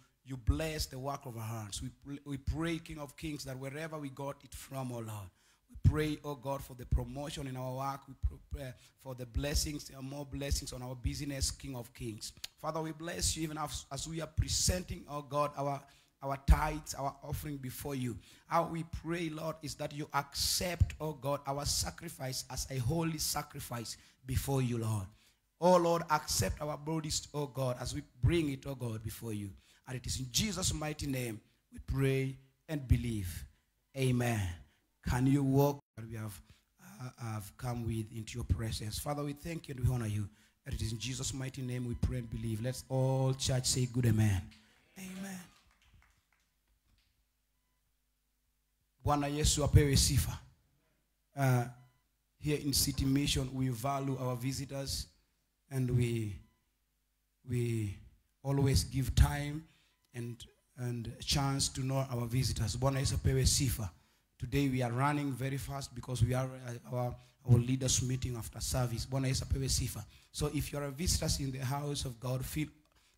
bless the work of our hands. We pray, King of Kings, that wherever we got it from, O Lord, we pray, oh God, for the promotion in our work. We pray for the blessings, more blessings on our business, King of Kings. Father, we bless you even as we are presenting, oh God, our our tithes, our offering before you. How we pray, Lord, is that you accept, oh God, our sacrifice as a holy sacrifice before you, Lord. Oh Lord, accept our bodies, oh God, as we bring it, oh God, before you. And it is in Jesus' mighty name we pray and believe. Amen. Can you walk that we have come with into your presence? Father, we thank you and we honor you. And it is in Jesus' mighty name we pray and believe. Let's all church say good amen. Amen. Bwana Yesu apewe sifa. Here in City Mission, we value our visitors and we always give time and chance to know our visitors. Bwana Yesu apewe sifa. Today we are running very fast because we are our leaders meeting after service. Bwana Yesu apewe sifa. So if you are a visitor in the house of God, feel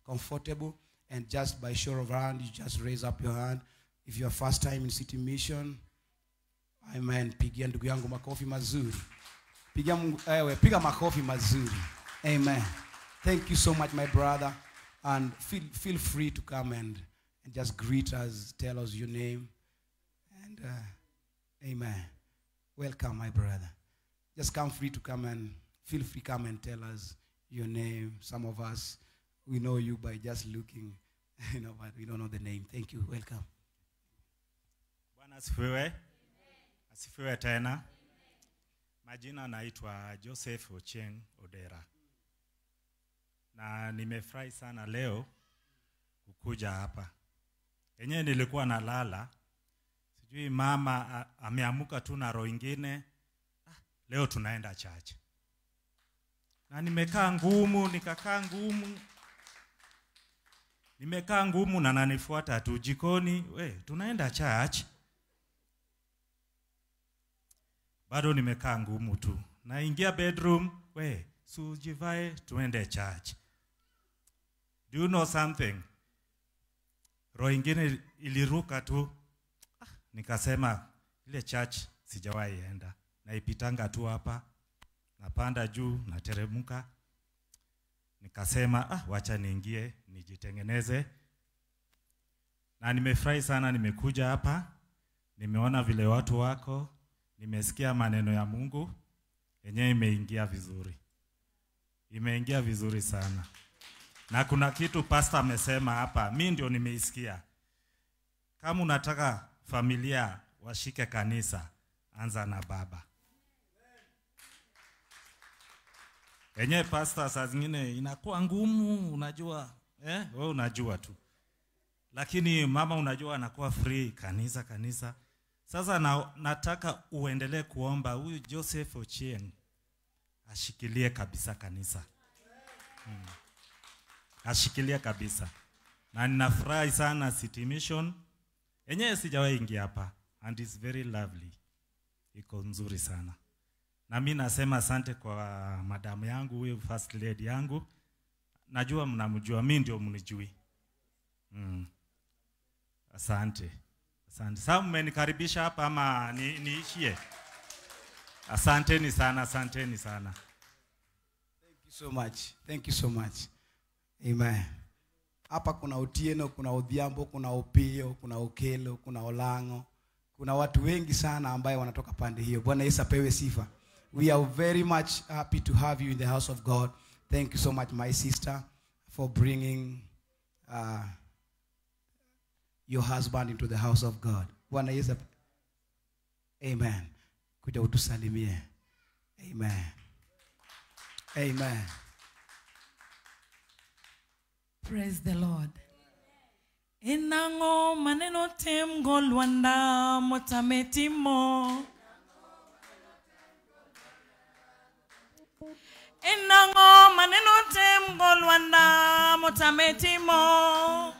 comfortable and just by show of hand, you just raise up your hand. If you are first time in City Mission, amen. Pigia ndugu yangu makofi mazuri. Piga makofi mazuri. Amen. Thank you so much, my brother. And feel free to come and just greet us, tell us your name. And amen. Welcome, my brother. Just come free to come and feel free come and tell us your name. Some of us, we know you by just looking, but we don't know the name. Thank you. Welcome. Bwana asifiwe. Asifiwe tena. Majina naitwa Joseph Ochieng Odera. Na nimefurahi sana leo kukuja hapa. Yenyewe nilikuwa nalala. Sijui mama ameamuka tu na roho ingine. Leo tunaenda church. Na nimekaa ngumu, nikakaa ngumu. Nimekaa ngumu na nanifuata tu jikoni, tunaenda church. Bado nimekaa ngumu tu. Naingia bedroom, sujivae tuende church. Do you know something? Roho ingine iliruka tu. Nikasema ile church sijawahi enda. Naipitanga tu hapa. Napanda juu, nateremka. Nikasema wacha niingie, nijitengeneze. Na nimefurahi sana nimekuja hapa. Nimeona vile watu wako. Nimesikia maneno ya Mungu. Yenyewe imeingia vizuri. Imeingia vizuri sana. Na kuna kitu pastor amesema hapa, mimi ndio nimeisikia. Kama unataka familia washike kanisa, anza na baba. Yenyewe pastor saa zingine inakuwa ngumu, unajua, wewe unajua tu. Lakini mama unajua anakuwa free, kanisa. Sasa nataka uendelee kuomba huyu Joseph Ochieng ashikilie kabisa kanisa. Ashikilie kabisa. Na ninafurahi sana City Mission. Yenyewe sijawahi ingia hapa and it's very lovely. Iko nzuri sana. Na mimi nasema asante kwa madamu yangu, huyu first lady yangu. Najua mnamjua, mimi ndio mnijui. Asante. Sasa mmenikaribisha hapa ama niishie? Asanteni sana. Thank you so much. Thank you so much. Amen. Hapa kuna Otieno, kuna Odhiambo, kuna Opio, kuna Okelo, kuna Olango. Kuna watu wengi sana ambaye wanatoka pande hiyo. Bwana Yesu apewe sifa. We are very much happy to have you in the house of God. Thank you so much, my sister, for bringing your husband into the house of God. Bwana Yesu. Amen. Kuja utusalimie. Amen. Amen. Praise the Lord. Enango maneno tem golwanda motametimo. Enango maneno tem golwanda motametimo.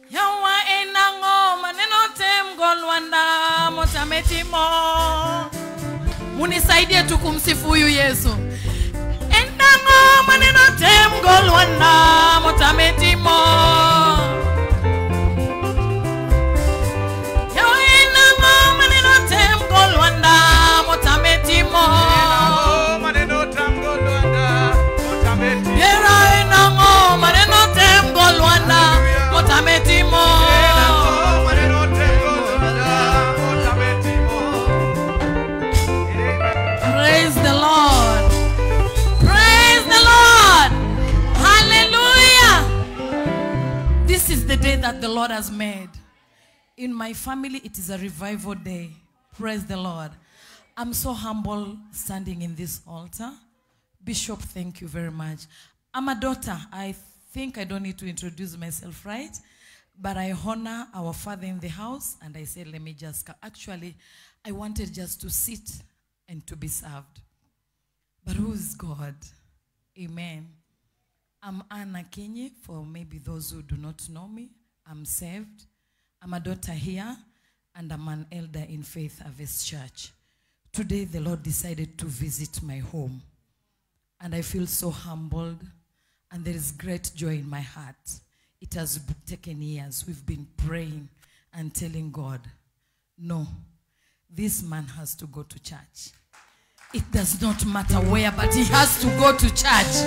Yawa enango maneno tem golwanda motametimo. Munisaidie tu kumsifu huyu Yesu. Enango maneno tem golwanda motametimo. Yawa enango maneno tem golwanda motametimo. Enango maneno tem golwanda motametimo. Yera enango maneno tem golwanda that the Lord has made. In my family, it is a revival day. Praise the Lord. I'm so humble standing in this altar. Bishop, thank you very much. I'm a daughter. I think I don't need to introduce myself, right? But I honor our father in the house, and I said, let me just come. Actually, I wanted just to sit and to be served. But who is God? Amen. I'm Anna Kenye, for maybe those who do not know me. I'm saved. I'm a daughter here, and I'm an elder in Faith Harvest Church. Today, the Lord decided to visit my home, and I feel so humbled, and there is great joy in my heart. It has taken years. We've been praying and telling God, no, this man has to go to church. It does not matter where, but he has to go to church.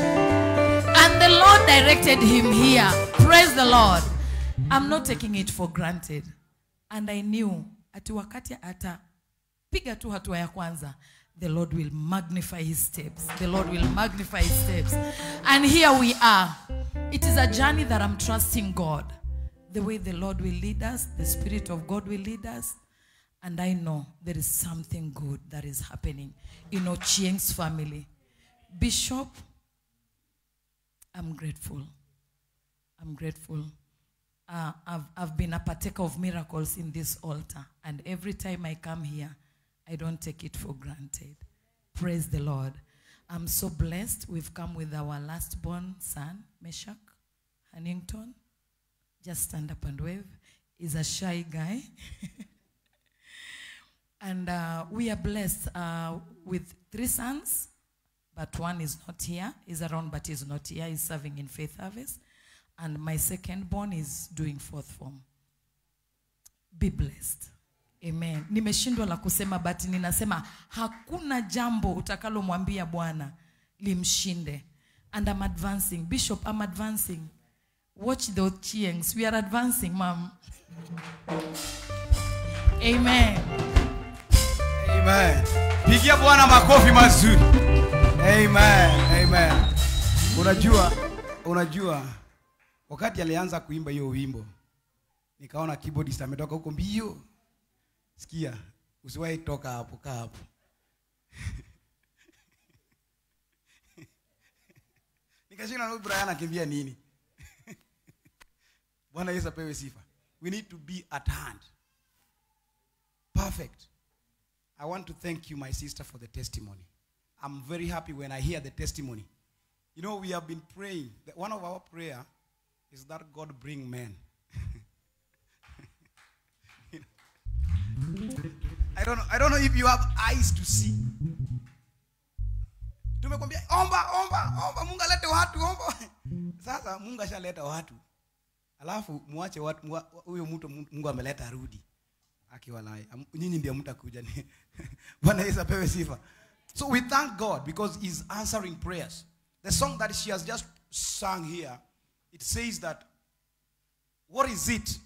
And the Lord directed him here. Praise the Lord. I'm not taking it for granted. And I knew, ati wakati ata piga tu hatua ya kwanza, the Lord will magnify his steps. The Lord will magnify his steps. And here we are. It is a journey that I'm trusting God. The way the Lord will lead us, the Spirit of God will lead us. And I know there is something good that is happening in Ochieng's family. Bishop, I'm grateful. I'm grateful. I've been a partaker of miracles in this altar. And every time I come here, I don't take it for granted. Praise the Lord. I'm so blessed. We've come with our last born son, Meshach Hannington. Just stand up and wave. He's a shy guy. And we are blessed with 3 sons, but one is not here. He's around, but he's not here. He's serving in Faith Harvest. And my second born is doing 4th form. Be blessed. Amen. Nimeshindwa la kusema, but ninasema hakuna jambo utakalomwambia Bwana limshinde. And I'm advancing. Bishop, I'm advancing. Watch the Ochiengs. We are advancing, Mom. Amen. Amen. Pigia Bwana makofi mazuri. Amen. Amen. Unajua wakati alianza kuimba hiyo wimbo, nikaona keyboardist ametoka huko mbio. Sikia, usiwahi toka hapo, kaa hapo. Nikashina na Brian akimbia nini? Bwana Yesu apewe sifa. We need to be at hand. Perfect. I want to thank you, my sister, for the testimony. I'm very happy when I hear the testimony. You know, we have been praying. One of our prayer is that God bring men. I don't know if you have eyes to see. Tumekwambia omba Mungu alete watu, omba. Sasa Mungu ashaleta watu. Alafu muache watu huyo mtu Mungu ameleta arudi. Akiwalai. Nyinyi ndio mtakuja. Bwana Yesu apewe sifa. So we thank God because he's answering prayers. The song that she has just sung here, it says that, what is it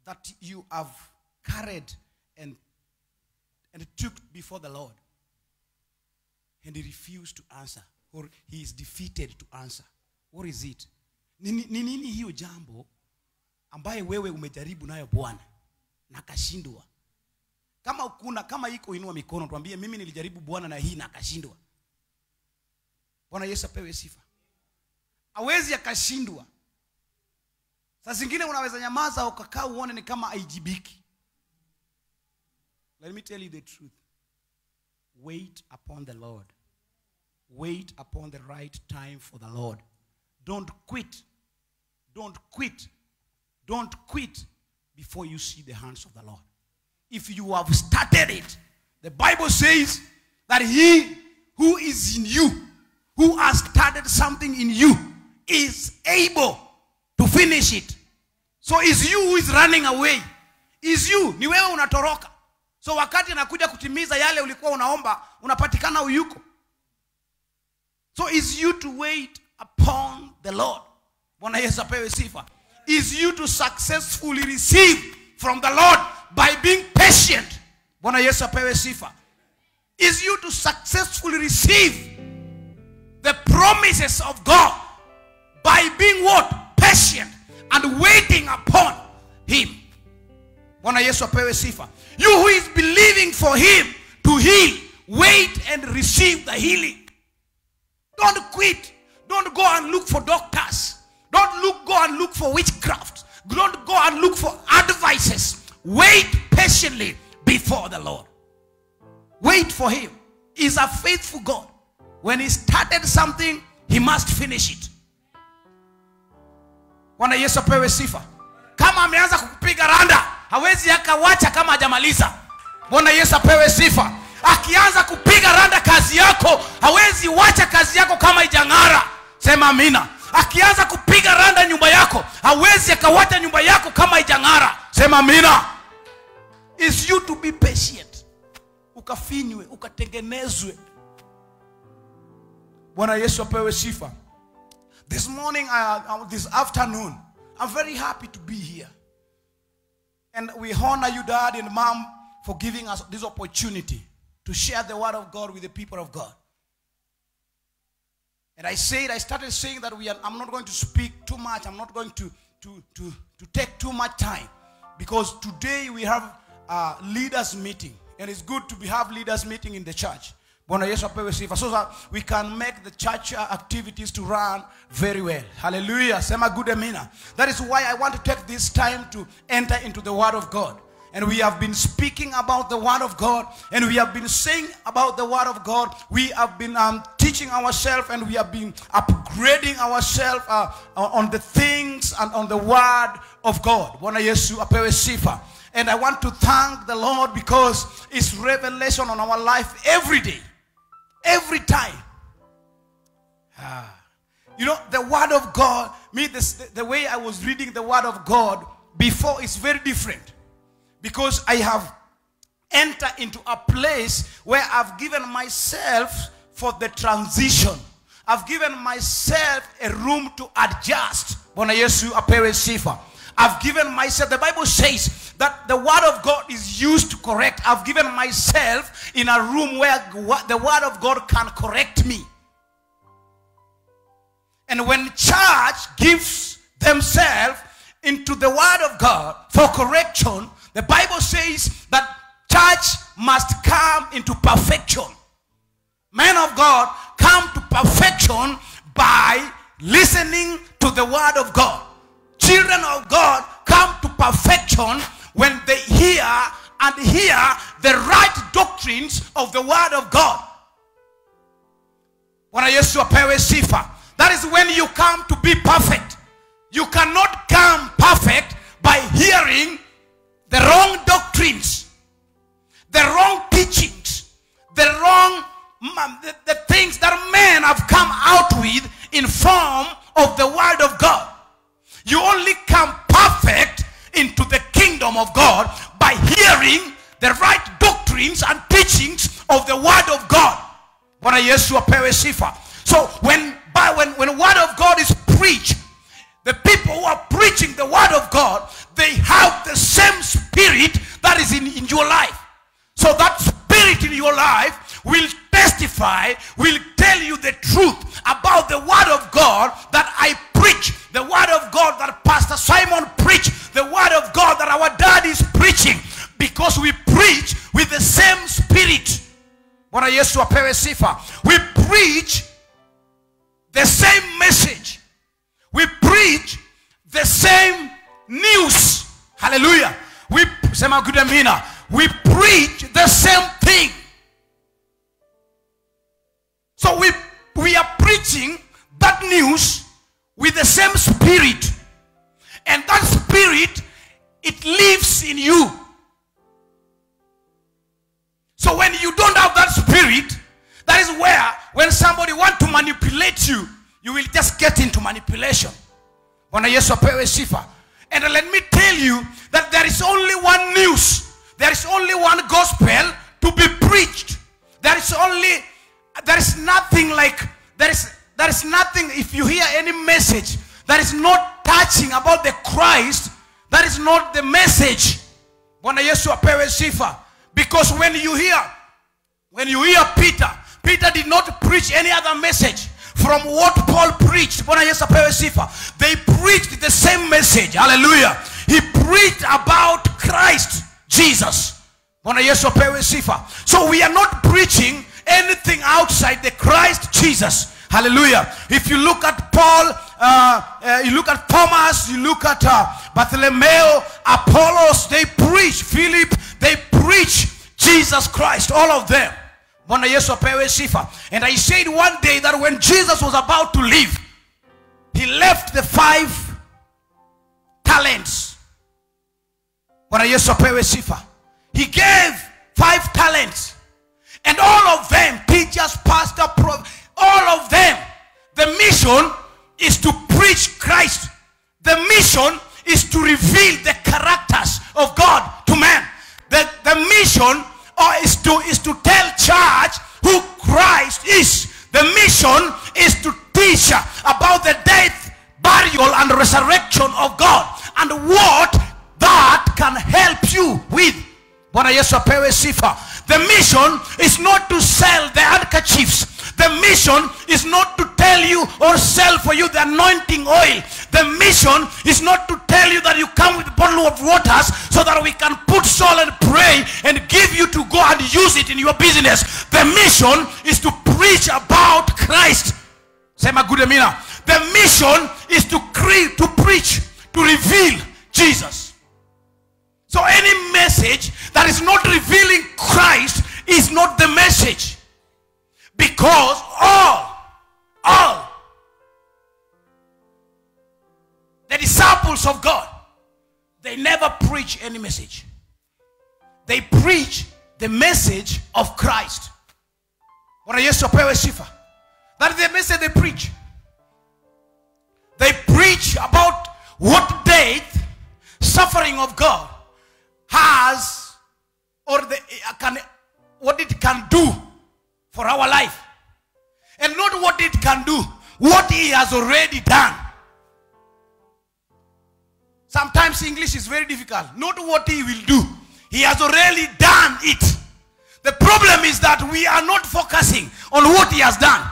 that you have carried and took before the Lord? And he refused to answer, or he is defeated to answer. What is it? Nini hiyo jambo ambaye wewe umejaribu nayo Bwana na kashindwa? Kama iko inua mikono tuambie, mimi nilijaribu Bwana na hii na kashindwa. Bwana Yesu apewe sifa. Hawezi akashindwa. Saa zingine unaweza nyamaza ukakaa uone ni kama haijibiki. Let me tell you the truth. Wait upon the Lord. Wait upon the right time for the Lord. Don't quit. Don't quit. Don't quit before you see the hands of the Lord. If you have started it, the Bible says that he who is in you, who has started something in you, is able to finish it. So is you who is running away. Is you, ni wewe unatoroka. So wakati anakuja kutimiza yale ulikuwa unaomba, unapatikana uyuko. So is you to wait upon the Lord. Bwana Yesu apewe sifa. Is you to successfully receive from the Lord by being patient. Bwana Yesu apewe sifa. Is you to successfully receive the promises of God by being what? Patient. And and waiting upon him. Bwana Yesu apewe sifa. You who is believing for him to heal, wait and receive the healing. Don't quit. Don't go and look for doctors. Don't go and look for witchcraft. Don't go and look for advices. Wait patiently before the Lord. Wait for him. He's a faithful God. When he started something, he must finish it. Bwana Yesu apewe sifa. Kama ameanza kukupiga randa, hawezi akawacha kama hajamaliza. Bwana Yesu apewe sifa. Akianza kupiga randa kazi yako, hawezi wacha kazi yako kama haijang'ara. Sema amina. Akianza kupiga randa nyumba yako, hawezi akawacha nyumba yako kama haijang'ara. Sema amina. It's you to be patient. Ukafinywe, ukatengenezwe. Bwana Yesu apewe sifa. This morning, this afternoon, I'm very happy to be here. And we honor you, Dad and Mom, for giving us this opportunity to share the word of God with the people of God. And I started saying that I'm not going to speak too much. I'm not going to take too much time. Because today we have a leaders meeting. And it's good to have leaders meeting in the church. Bwana Yesu apewe sifa. So that we can make the church activities to run very well. Hallelujah. Sema good amina. That is why I want to take this time to enter into the word of God. And we have been speaking about the word of God. And we have been saying about the word of God. We have been teaching ourselves. And we have been upgrading ourselves on the things and on the word of God. Bwana Yesu apewe sifa. And I want to thank the Lord because it's revelation on our life every day. Every time. You know, the word of God, the way I was reading the word of God before is very different. Because I have entered into a place where I've given myself for the transition. I've given myself a room to adjust. Bwana Yesu apewe sifa. I've given myself, the Bible says that the word of God is used to correct. I've given myself in a room where the word of God can correct me. And when church gives themselves into the word of God for correction, the Bible says that church must come into perfection. Men of God come to perfection by listening to the word of God. Children of God come to perfection when they hear the right doctrines of the word of God. Bwana Yesu apewe sifa. That is when you come to be perfect. You cannot come perfect by hearing the wrong doctrines, the wrong teachings, the things that men have come out with in form of the word of God. You only come perfect into the kingdom of God by hearing the right doctrines and teachings of the word of God. Bwana Yesu apewe sifa. So when word of God is preached, the people who are preaching the word of God, they have the same spirit that is in your life. So that spirit in your life will testify, will tell you the truth about the word of God that I preach, the word of God that Pastor Simon preached, the word of God that our dad is preaching, because we preach with the same spirit. Bwana Yesu apewe sifa. We preach the same message. We preach the same news. Hallelujah. We sema good amina. We preach the same thing. So we are preaching that news with the same spirit. And that spirit, it lives in you. So when you don't have that spirit, that is where when somebody wants to manipulate you, you will just get into manipulation. Bwana Yesu apewe sifa. And let me tell you that there is only one news. There is only one gospel to be preached. There is nothing, if you hear any message that is not touching about the Christ, that is not the message. Bwana Yesu apewe sifa. Because when you hear Peter did not preach any other message from what Paul preached. Bwana Yesu apewe sifa. They preached the same message. message. Hallelujah. He preached about Christ Jesus. Bwana Yesu apewe sifa. So we are not preaching anything outside the Christ Jesus. Hallelujah. If you look at Paul, you look at Thomas, you look at Bartholomew, Apollos, they preach. Philip, they preach Jesus Christ. All of them. Bwana Yesu apewe sifa. And I said one day that when Jesus was about to leave, he left the 5 talents. Bwana Yesu apewe sifa. He gave 5 talents. And all of them, teachers, pastor, all of them, the mission is to preach Christ. The mission is to reveal the characters of God to man. The mission is to tell church who Christ is. The mission is to teach about the death, burial, and resurrection of God, and what that can help you with. Bwana Yesu apewe sifa. The mission is not to sell the handkerchiefs. The mission is not to tell you or sell for you the anointing oil. The mission is not to tell you that you come with a bottle of waters so that we can put salt and pray and give you to go and use it in your business. The mission is to preach about Christ. Sema good amina. The mission is to preach, to reveal Jesus. So any message that is not revealing Christ is not the message. Because all the disciples of God, they never preach any message. They preach the message of Christ. Bwana Yesu apewe sifa. That is the message they preach. They preach about what death, suffering of God has, or what it can do for our life. And not what it can do, what he has already done. Sometimes English is very difficult. Not what he will do. He has already done it. The problem is that we are not focusing on what he has done.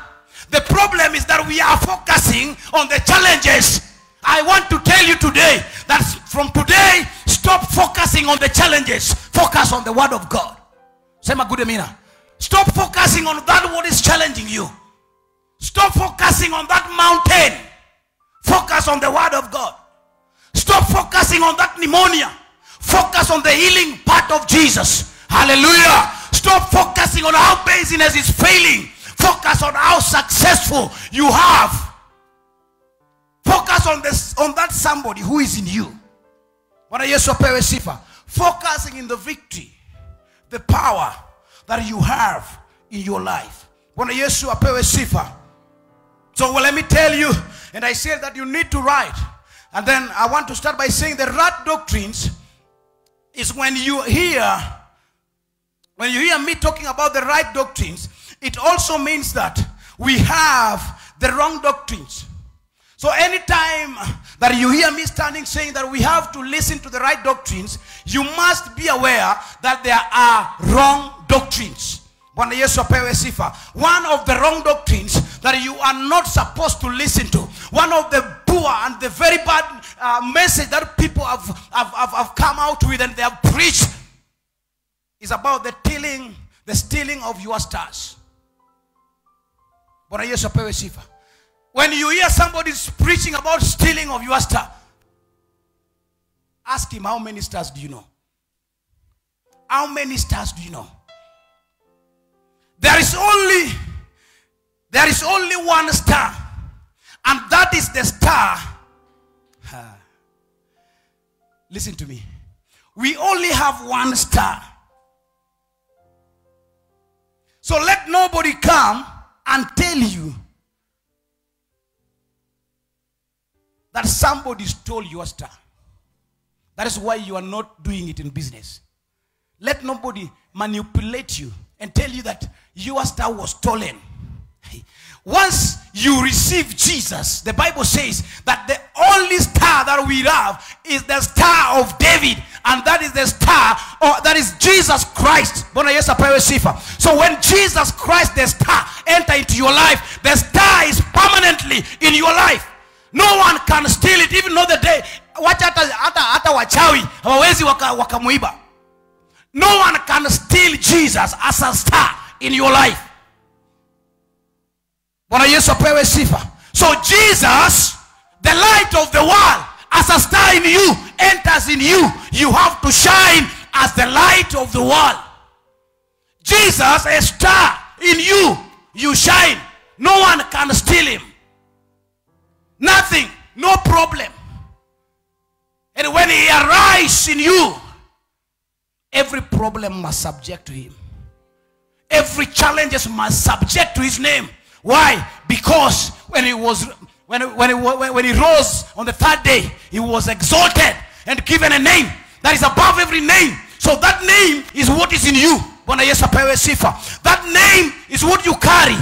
The problem is that we are focusing on the challenges. I want to tell you today that from today, stop focusing on the challenges. Focus on the word of God. Sema good amina. Stop focusing on that what is challenging you. Stop focusing on that mountain. Focus on the word of God. Stop focusing on that pneumonia. Focus on the healing part of Jesus. Hallelujah. Stop focusing on how business is failing. Focus on how successful you have. Focus on that somebody who is in you. Bwana Yesu apewe sifa. Focusing in the victory, the power that you have in your life. Bwana Yesu apewe sifa. So let me tell you, and I said that you need to write. And then I want to start by saying the right doctrines is when you hear me talking about the right doctrines, it also means that we have the wrong doctrines. So anytime that you hear me standing saying that we have to listen to the right doctrines, you must be aware that there are wrong doctrines. Bwana Yesu apewe sifa. One of the wrong doctrines that you are not supposed to listen to, one of the poor and the very bad message that people have come out with and they have preached is about the stealing of your stars. Bwana Yesu apewe sifa. When you hear somebody preaching about stealing of your star, ask him, how many stars do you know? How many stars do you know? There is only one star, and that is the star. Listen to me. We only have one star. So let nobody come and tell you that somebody stole your star. That is why you are not doing it in business. Let nobody manipulate you and tell you that your star was stolen. Once you receive Jesus, the Bible says that the only star that we have is the star of David, and that is the star, or that is Jesus Christ. So when Jesus Christ, the star, enter into your life, the star is permanently in your life. No one can steal it, even though the day wacha hata wachawi hawawezi wakamuiba. No one can steal Jesus as a star in your life. Bwana Yesu apewe sifa. So Jesus, the light of the world, as a star in you, enters in you. You have to shine as the light of the world. Jesus, a star in you, you shine. No one can steal him. Nothing, no problem. And when he arises in you, every problem must subject to him. Every challenge must subject to his name. Why? Because when he rose on the third day, he was exalted and given a name that is above every name. So that name is what is in you. Bwana Yesu apewe sifa. That name is what you carry.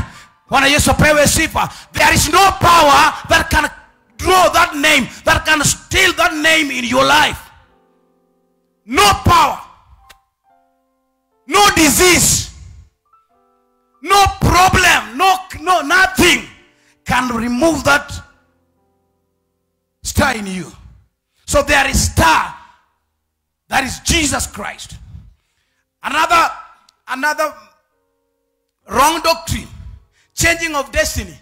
Bwana Yesu apewe sifa. There is no power that can draw that name, that can steal that name in your life. No power, no disease, no problem, no nothing can remove that star in you. So there is star, that is Jesus Christ. Another wrong doctrine, changing of destiny.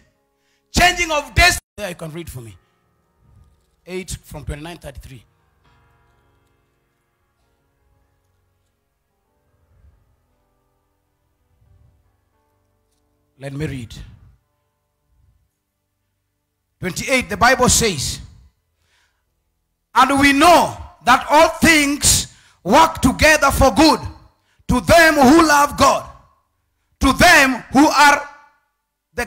Changing of destiny. There you can read for me. 8 from 29:33. Let me read. 28, the Bible says, and we know that all things work together for good to them who love God, to them who are the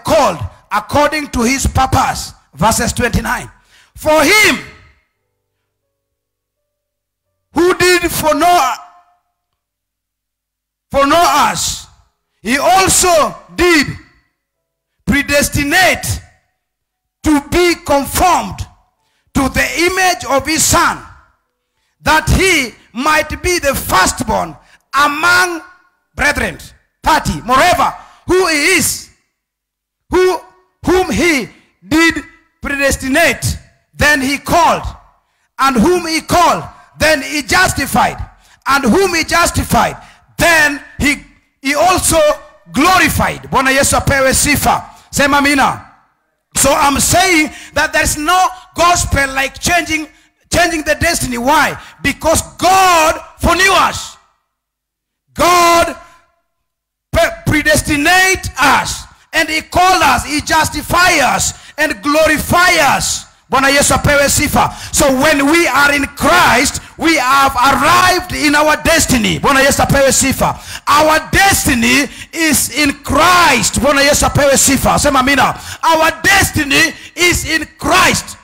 called according to his purpose. Verses 29. For him who did foreknow us, he also did predestinate to be conformed to the image of his Son, that he might be the firstborn among brethren. 30. Moreover, who he is, whom he did predestinate, then he called, and whom he called, then he justified, and whom he justified, then he also glorified. Bwana Yesu apewe sifa. Sema mina. So I'm saying that there's no gospel like changing the destiny. Why? Because God foreknew us. God predestinate us, and he called us, he justify us, and glorify us. Bwana Yesu apewe sifa. So when we are in Christ, we have arrived in our destiny. Bwana Yesu apewe sifa. Our destiny is in Christ. Bwana Yesu apewe sifa. Sema mina. Our destiny is in Christ.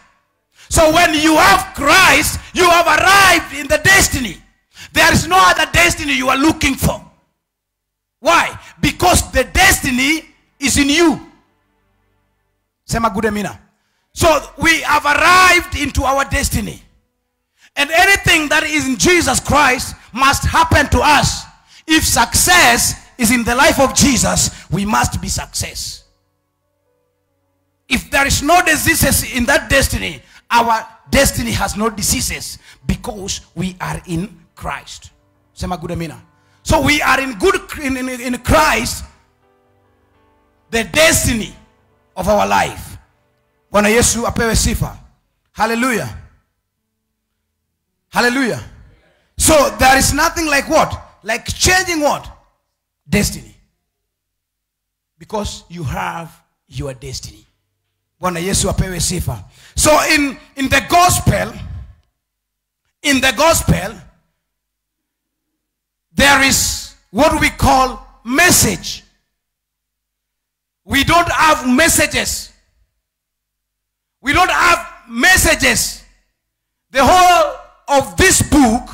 So when you have Christ, you have arrived in the destiny. There is no other destiny you are looking for. Why? Because the destiny is in you. Sema good mina. So we have arrived into our destiny. And anything that is in Jesus Christ must happen to us. If success is in the life of Jesus, we must be success. If there is no diseases in that destiny, our destiny has no diseases, because we are in Christ. Sema good amina. So we are in Christ, the destiny of our life. Bwana Yesu apewe sifa. Hallelujah. Hallelujah. So there is nothing like what? Like changing what? Destiny. Because you have your destiny. Bwana Yesu apewe sifa. So in the gospel, there is what we call message. We don't have messages. We don't have messages. The whole of this book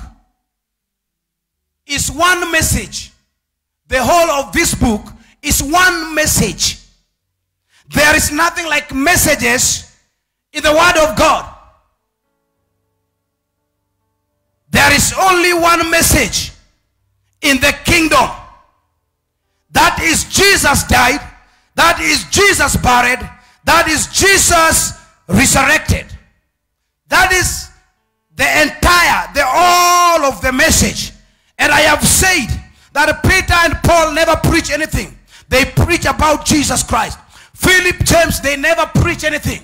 is one message. The whole of this book is one message. There is nothing like messages in the Word of God. There is only one message in the kingdom. That is Jesus died. That is Jesus buried. That is Jesus resurrected. that Peter and Paul never preach anything. They preach about Jesus Christ. Philip, James, they never preach anything.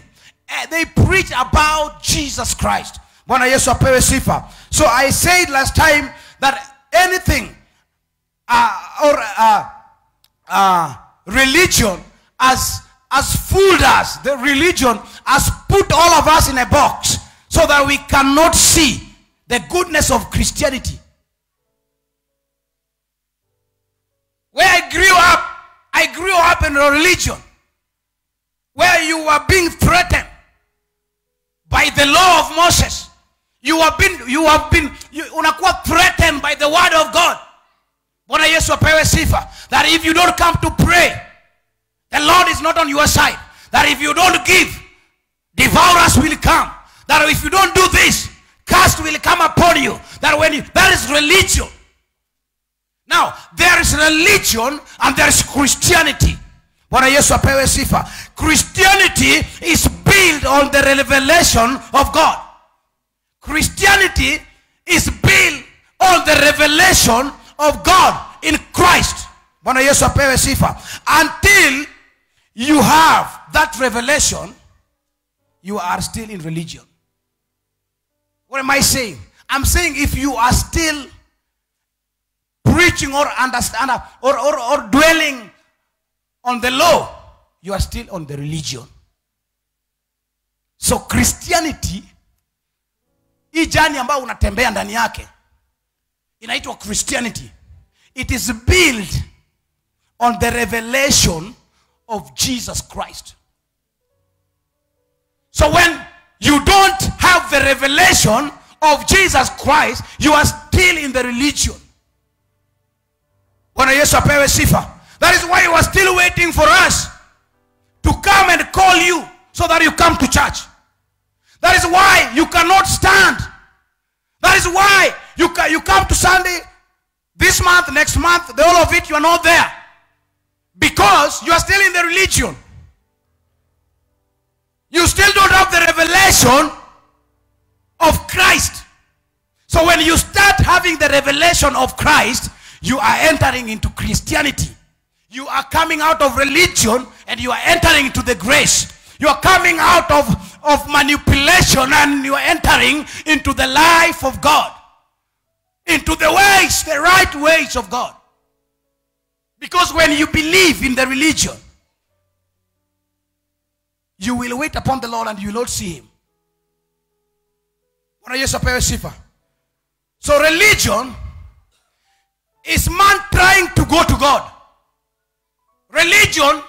They preach about Jesus Christ. Bwana Yesu apewe sifa. So I said last time that anything religion has fooled us. The religion has put all of us in a box so that we cannot see the goodness of Christianity. Where I grew up in a religion where you were being threatened by the law of Moses. You have been unakuwa threatened by the word of God. Bwana Yesu apewe sifa. That if you don't come to pray, the Lord is not on your side. That if you don't give, devourers will come. That if you don't do this, curse will come upon you. That is religion. Now, there is religion and there is Christianity. Bwana Yesu apewe sifa. Christianity is built on the revelation of God. Christianity is built on the revelation of God in Christ. Bwana Yesu apewe sifa. Until you have that revelation, you are still in religion. What am I saying? I'm saying if you are still preaching or understand or dwelling on the law, you are still on the religion. So Christianity, hii jani ambayo unatembea ndani yake, inaitwa Christianity. It is built on the revelation of Jesus Christ. So when you don't have the revelation of Jesus Christ, you are still in the religion. Bwana Yesu apewe sifa. That is why he was still waiting for us to come and call you so that you come to church. That is why you cannot stand. That is why you come to Sunday this month, next month, the whole of it, you are not there. Because you are still in the religion. You still don't have the revelation of Christ. So when you start having the revelation of Christ, you are entering into Christianity. You are coming out of religion and you are entering into the grace. You are coming out of manipulation and you are entering into the life of God. Into the ways, the right ways of God. Because when you believe in the religion, you will wait upon the Lord and you will not see him. So religion is man trying to go to God. Religion,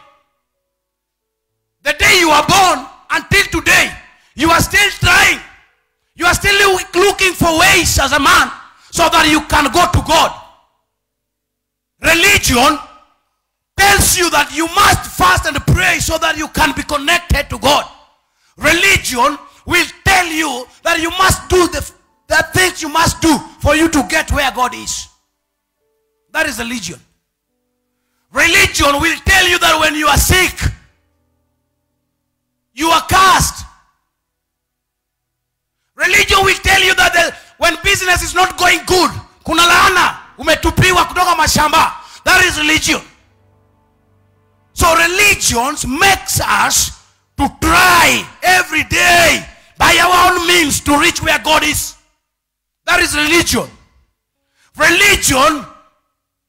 the day you are born until today, you are still trying. You are still looking for ways as a man so that you can go to God. Religion tells you that you must fast and pray so that you can be connected to God. Religion will tell you that you must do the things you must do for you to get where God is. That is religion. Religion will tell you that when you are sick, you are cursed. Religion will tell you that when business is not going good, kuna laana, umetupiwa kutoka mashamba. That is religion. So religions makes us to try every day by our own means to reach where God is. That is religion. Religion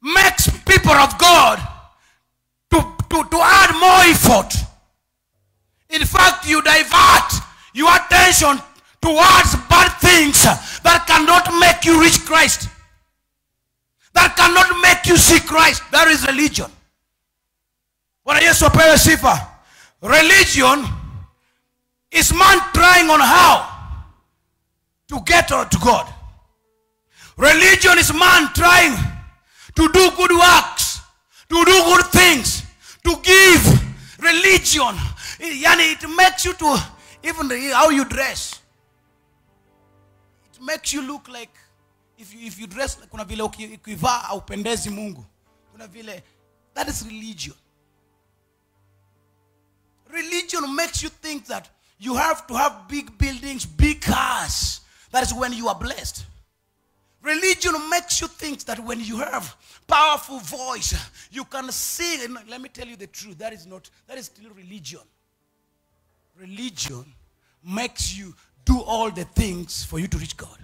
makes people of God to add more effort. In fact, you divert your attention towards bad things that cannot make you reach Christ. That cannot make you see Christ. That is religion. Bwana Yesu apewe sifa. Religion is man trying on how to get to God. Religion is man trying to do good works, to do good things, to give. Religion, yani it makes you to, even how you dress, it makes you look like, if you dress, kuna vile ukivaa haupendezi Mungu, kuna vile, that is religion. Religion makes you think that you have to have big buildings, big cars. That is when you are blessed. Religion makes you think that when you have powerful voice, you can sing. Let me tell you the truth. That is still religion. Religion makes you do all the things for you to reach God.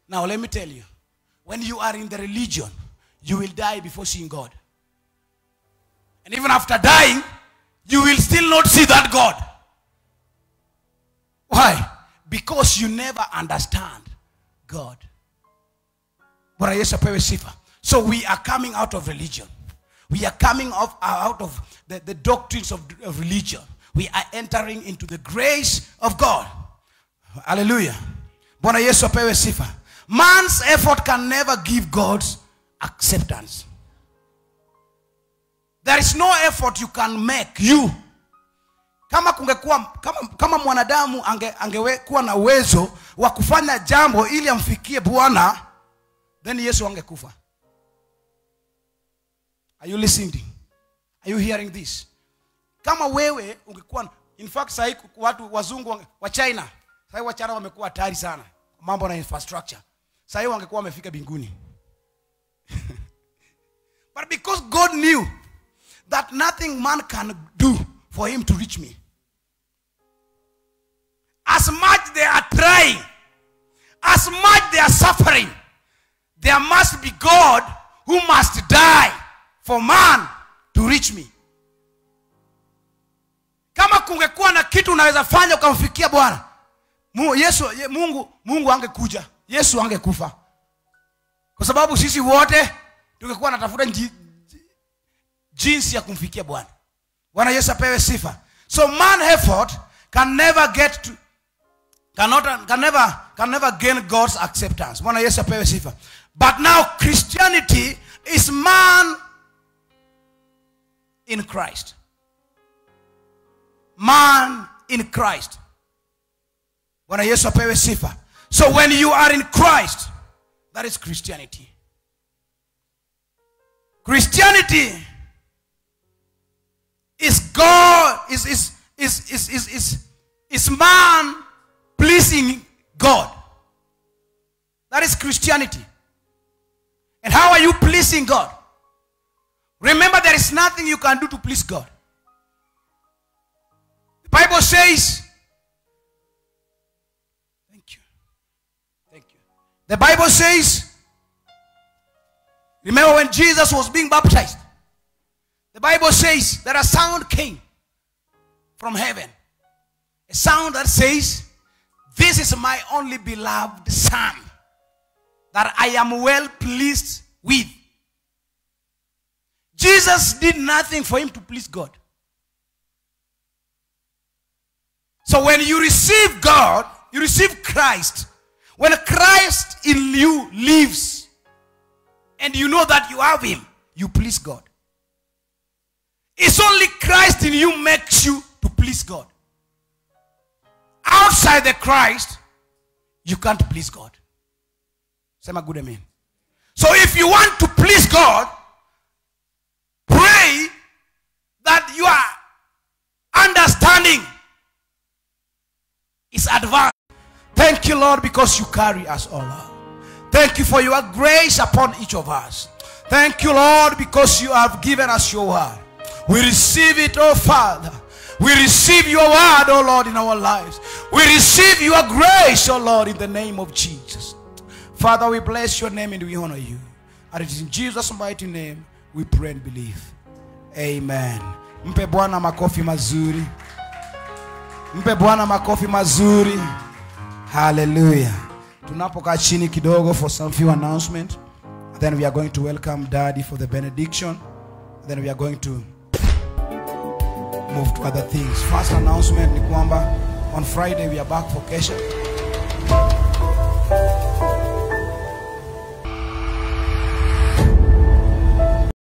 Now let me tell you, when you are in the religion, you will die before seeing God. And even after dying, you will still not see that God. Why? Because you never understand God. So we are coming out of religion. We are coming out of the doctrines of religion. We are entering into the grace of God. Hallelujah. Man's effort can never give God's acceptance. There is no effort you can make. You. Kama mwanadamu angekuwa na uwezo wa kufanya jambo ili amfikie Bwana, then Yesu angekufa. Are you listening? Are you hearing this? Kama wewe ungekuwa, in fact sasa watu wazungu wa China, sasa wa China wamekuwa hatari sana mambo na infrastructure. Sasa wangekuwa wamefika mbinguni. But because God knew that nothing man can do for him to reach me, as much they are trying, as much they are suffering, there must be God who must die for man to reach me. Kama kungekuwa na kitu unaweza fanya ukamfikia Bwana, Mungu angekuja, Yesu angekufa. Kwa sababu sisi wote tungekuwa natafuta jinsi ya kumfikia Bwana. Bwana Yesu apewe sifa. So man effort can never get to can never gain God's acceptance. Bwana Yesu apewe sifa. But now Christianity is man in Christ. Man in Christ. Bwana Yesu apewe sifa. So when you are in Christ, that is Christianity. Christianity is God, is man pleasing God. That is Christianity. And how are you pleasing God? Remember, there is nothing you can do to please God. The Bible says, thank you. The Bible says, remember when Jesus was being baptized, the Bible says that a sound came from heaven. A sound that says, this is my only beloved son, that I am well pleased with. Jesus did nothing for him to please God. So when you receive God, you receive Christ. When Christ in you lives, and you know that you have him, you please God. It's only Christ in you makes you to please God. Outside the Christ, you can't please God. Say my good amen. So if you want to please God, pray that your understanding is advanced. Thank you, Lord, because you carry us all out. Thank you for your grace upon each of us. Thank you, Lord, because you have given us your word. We receive it, oh Father. We receive your word, oh Lord, in our lives. We receive your grace, oh Lord, in the name of Jesus. Father, we bless your name and we honor you. And it is in Jesus' mighty name we pray and believe. Amen. Mpe Bwana makofi mazuri. Mpe Bwana makofi mazuri. Hallelujah. Tunapokaa chini kidogo for some few announcements. Then we are going to welcome Daddy for the benediction. Then we are going to move to other things. First announcement ni kwamba on Friday we are back for Kesha.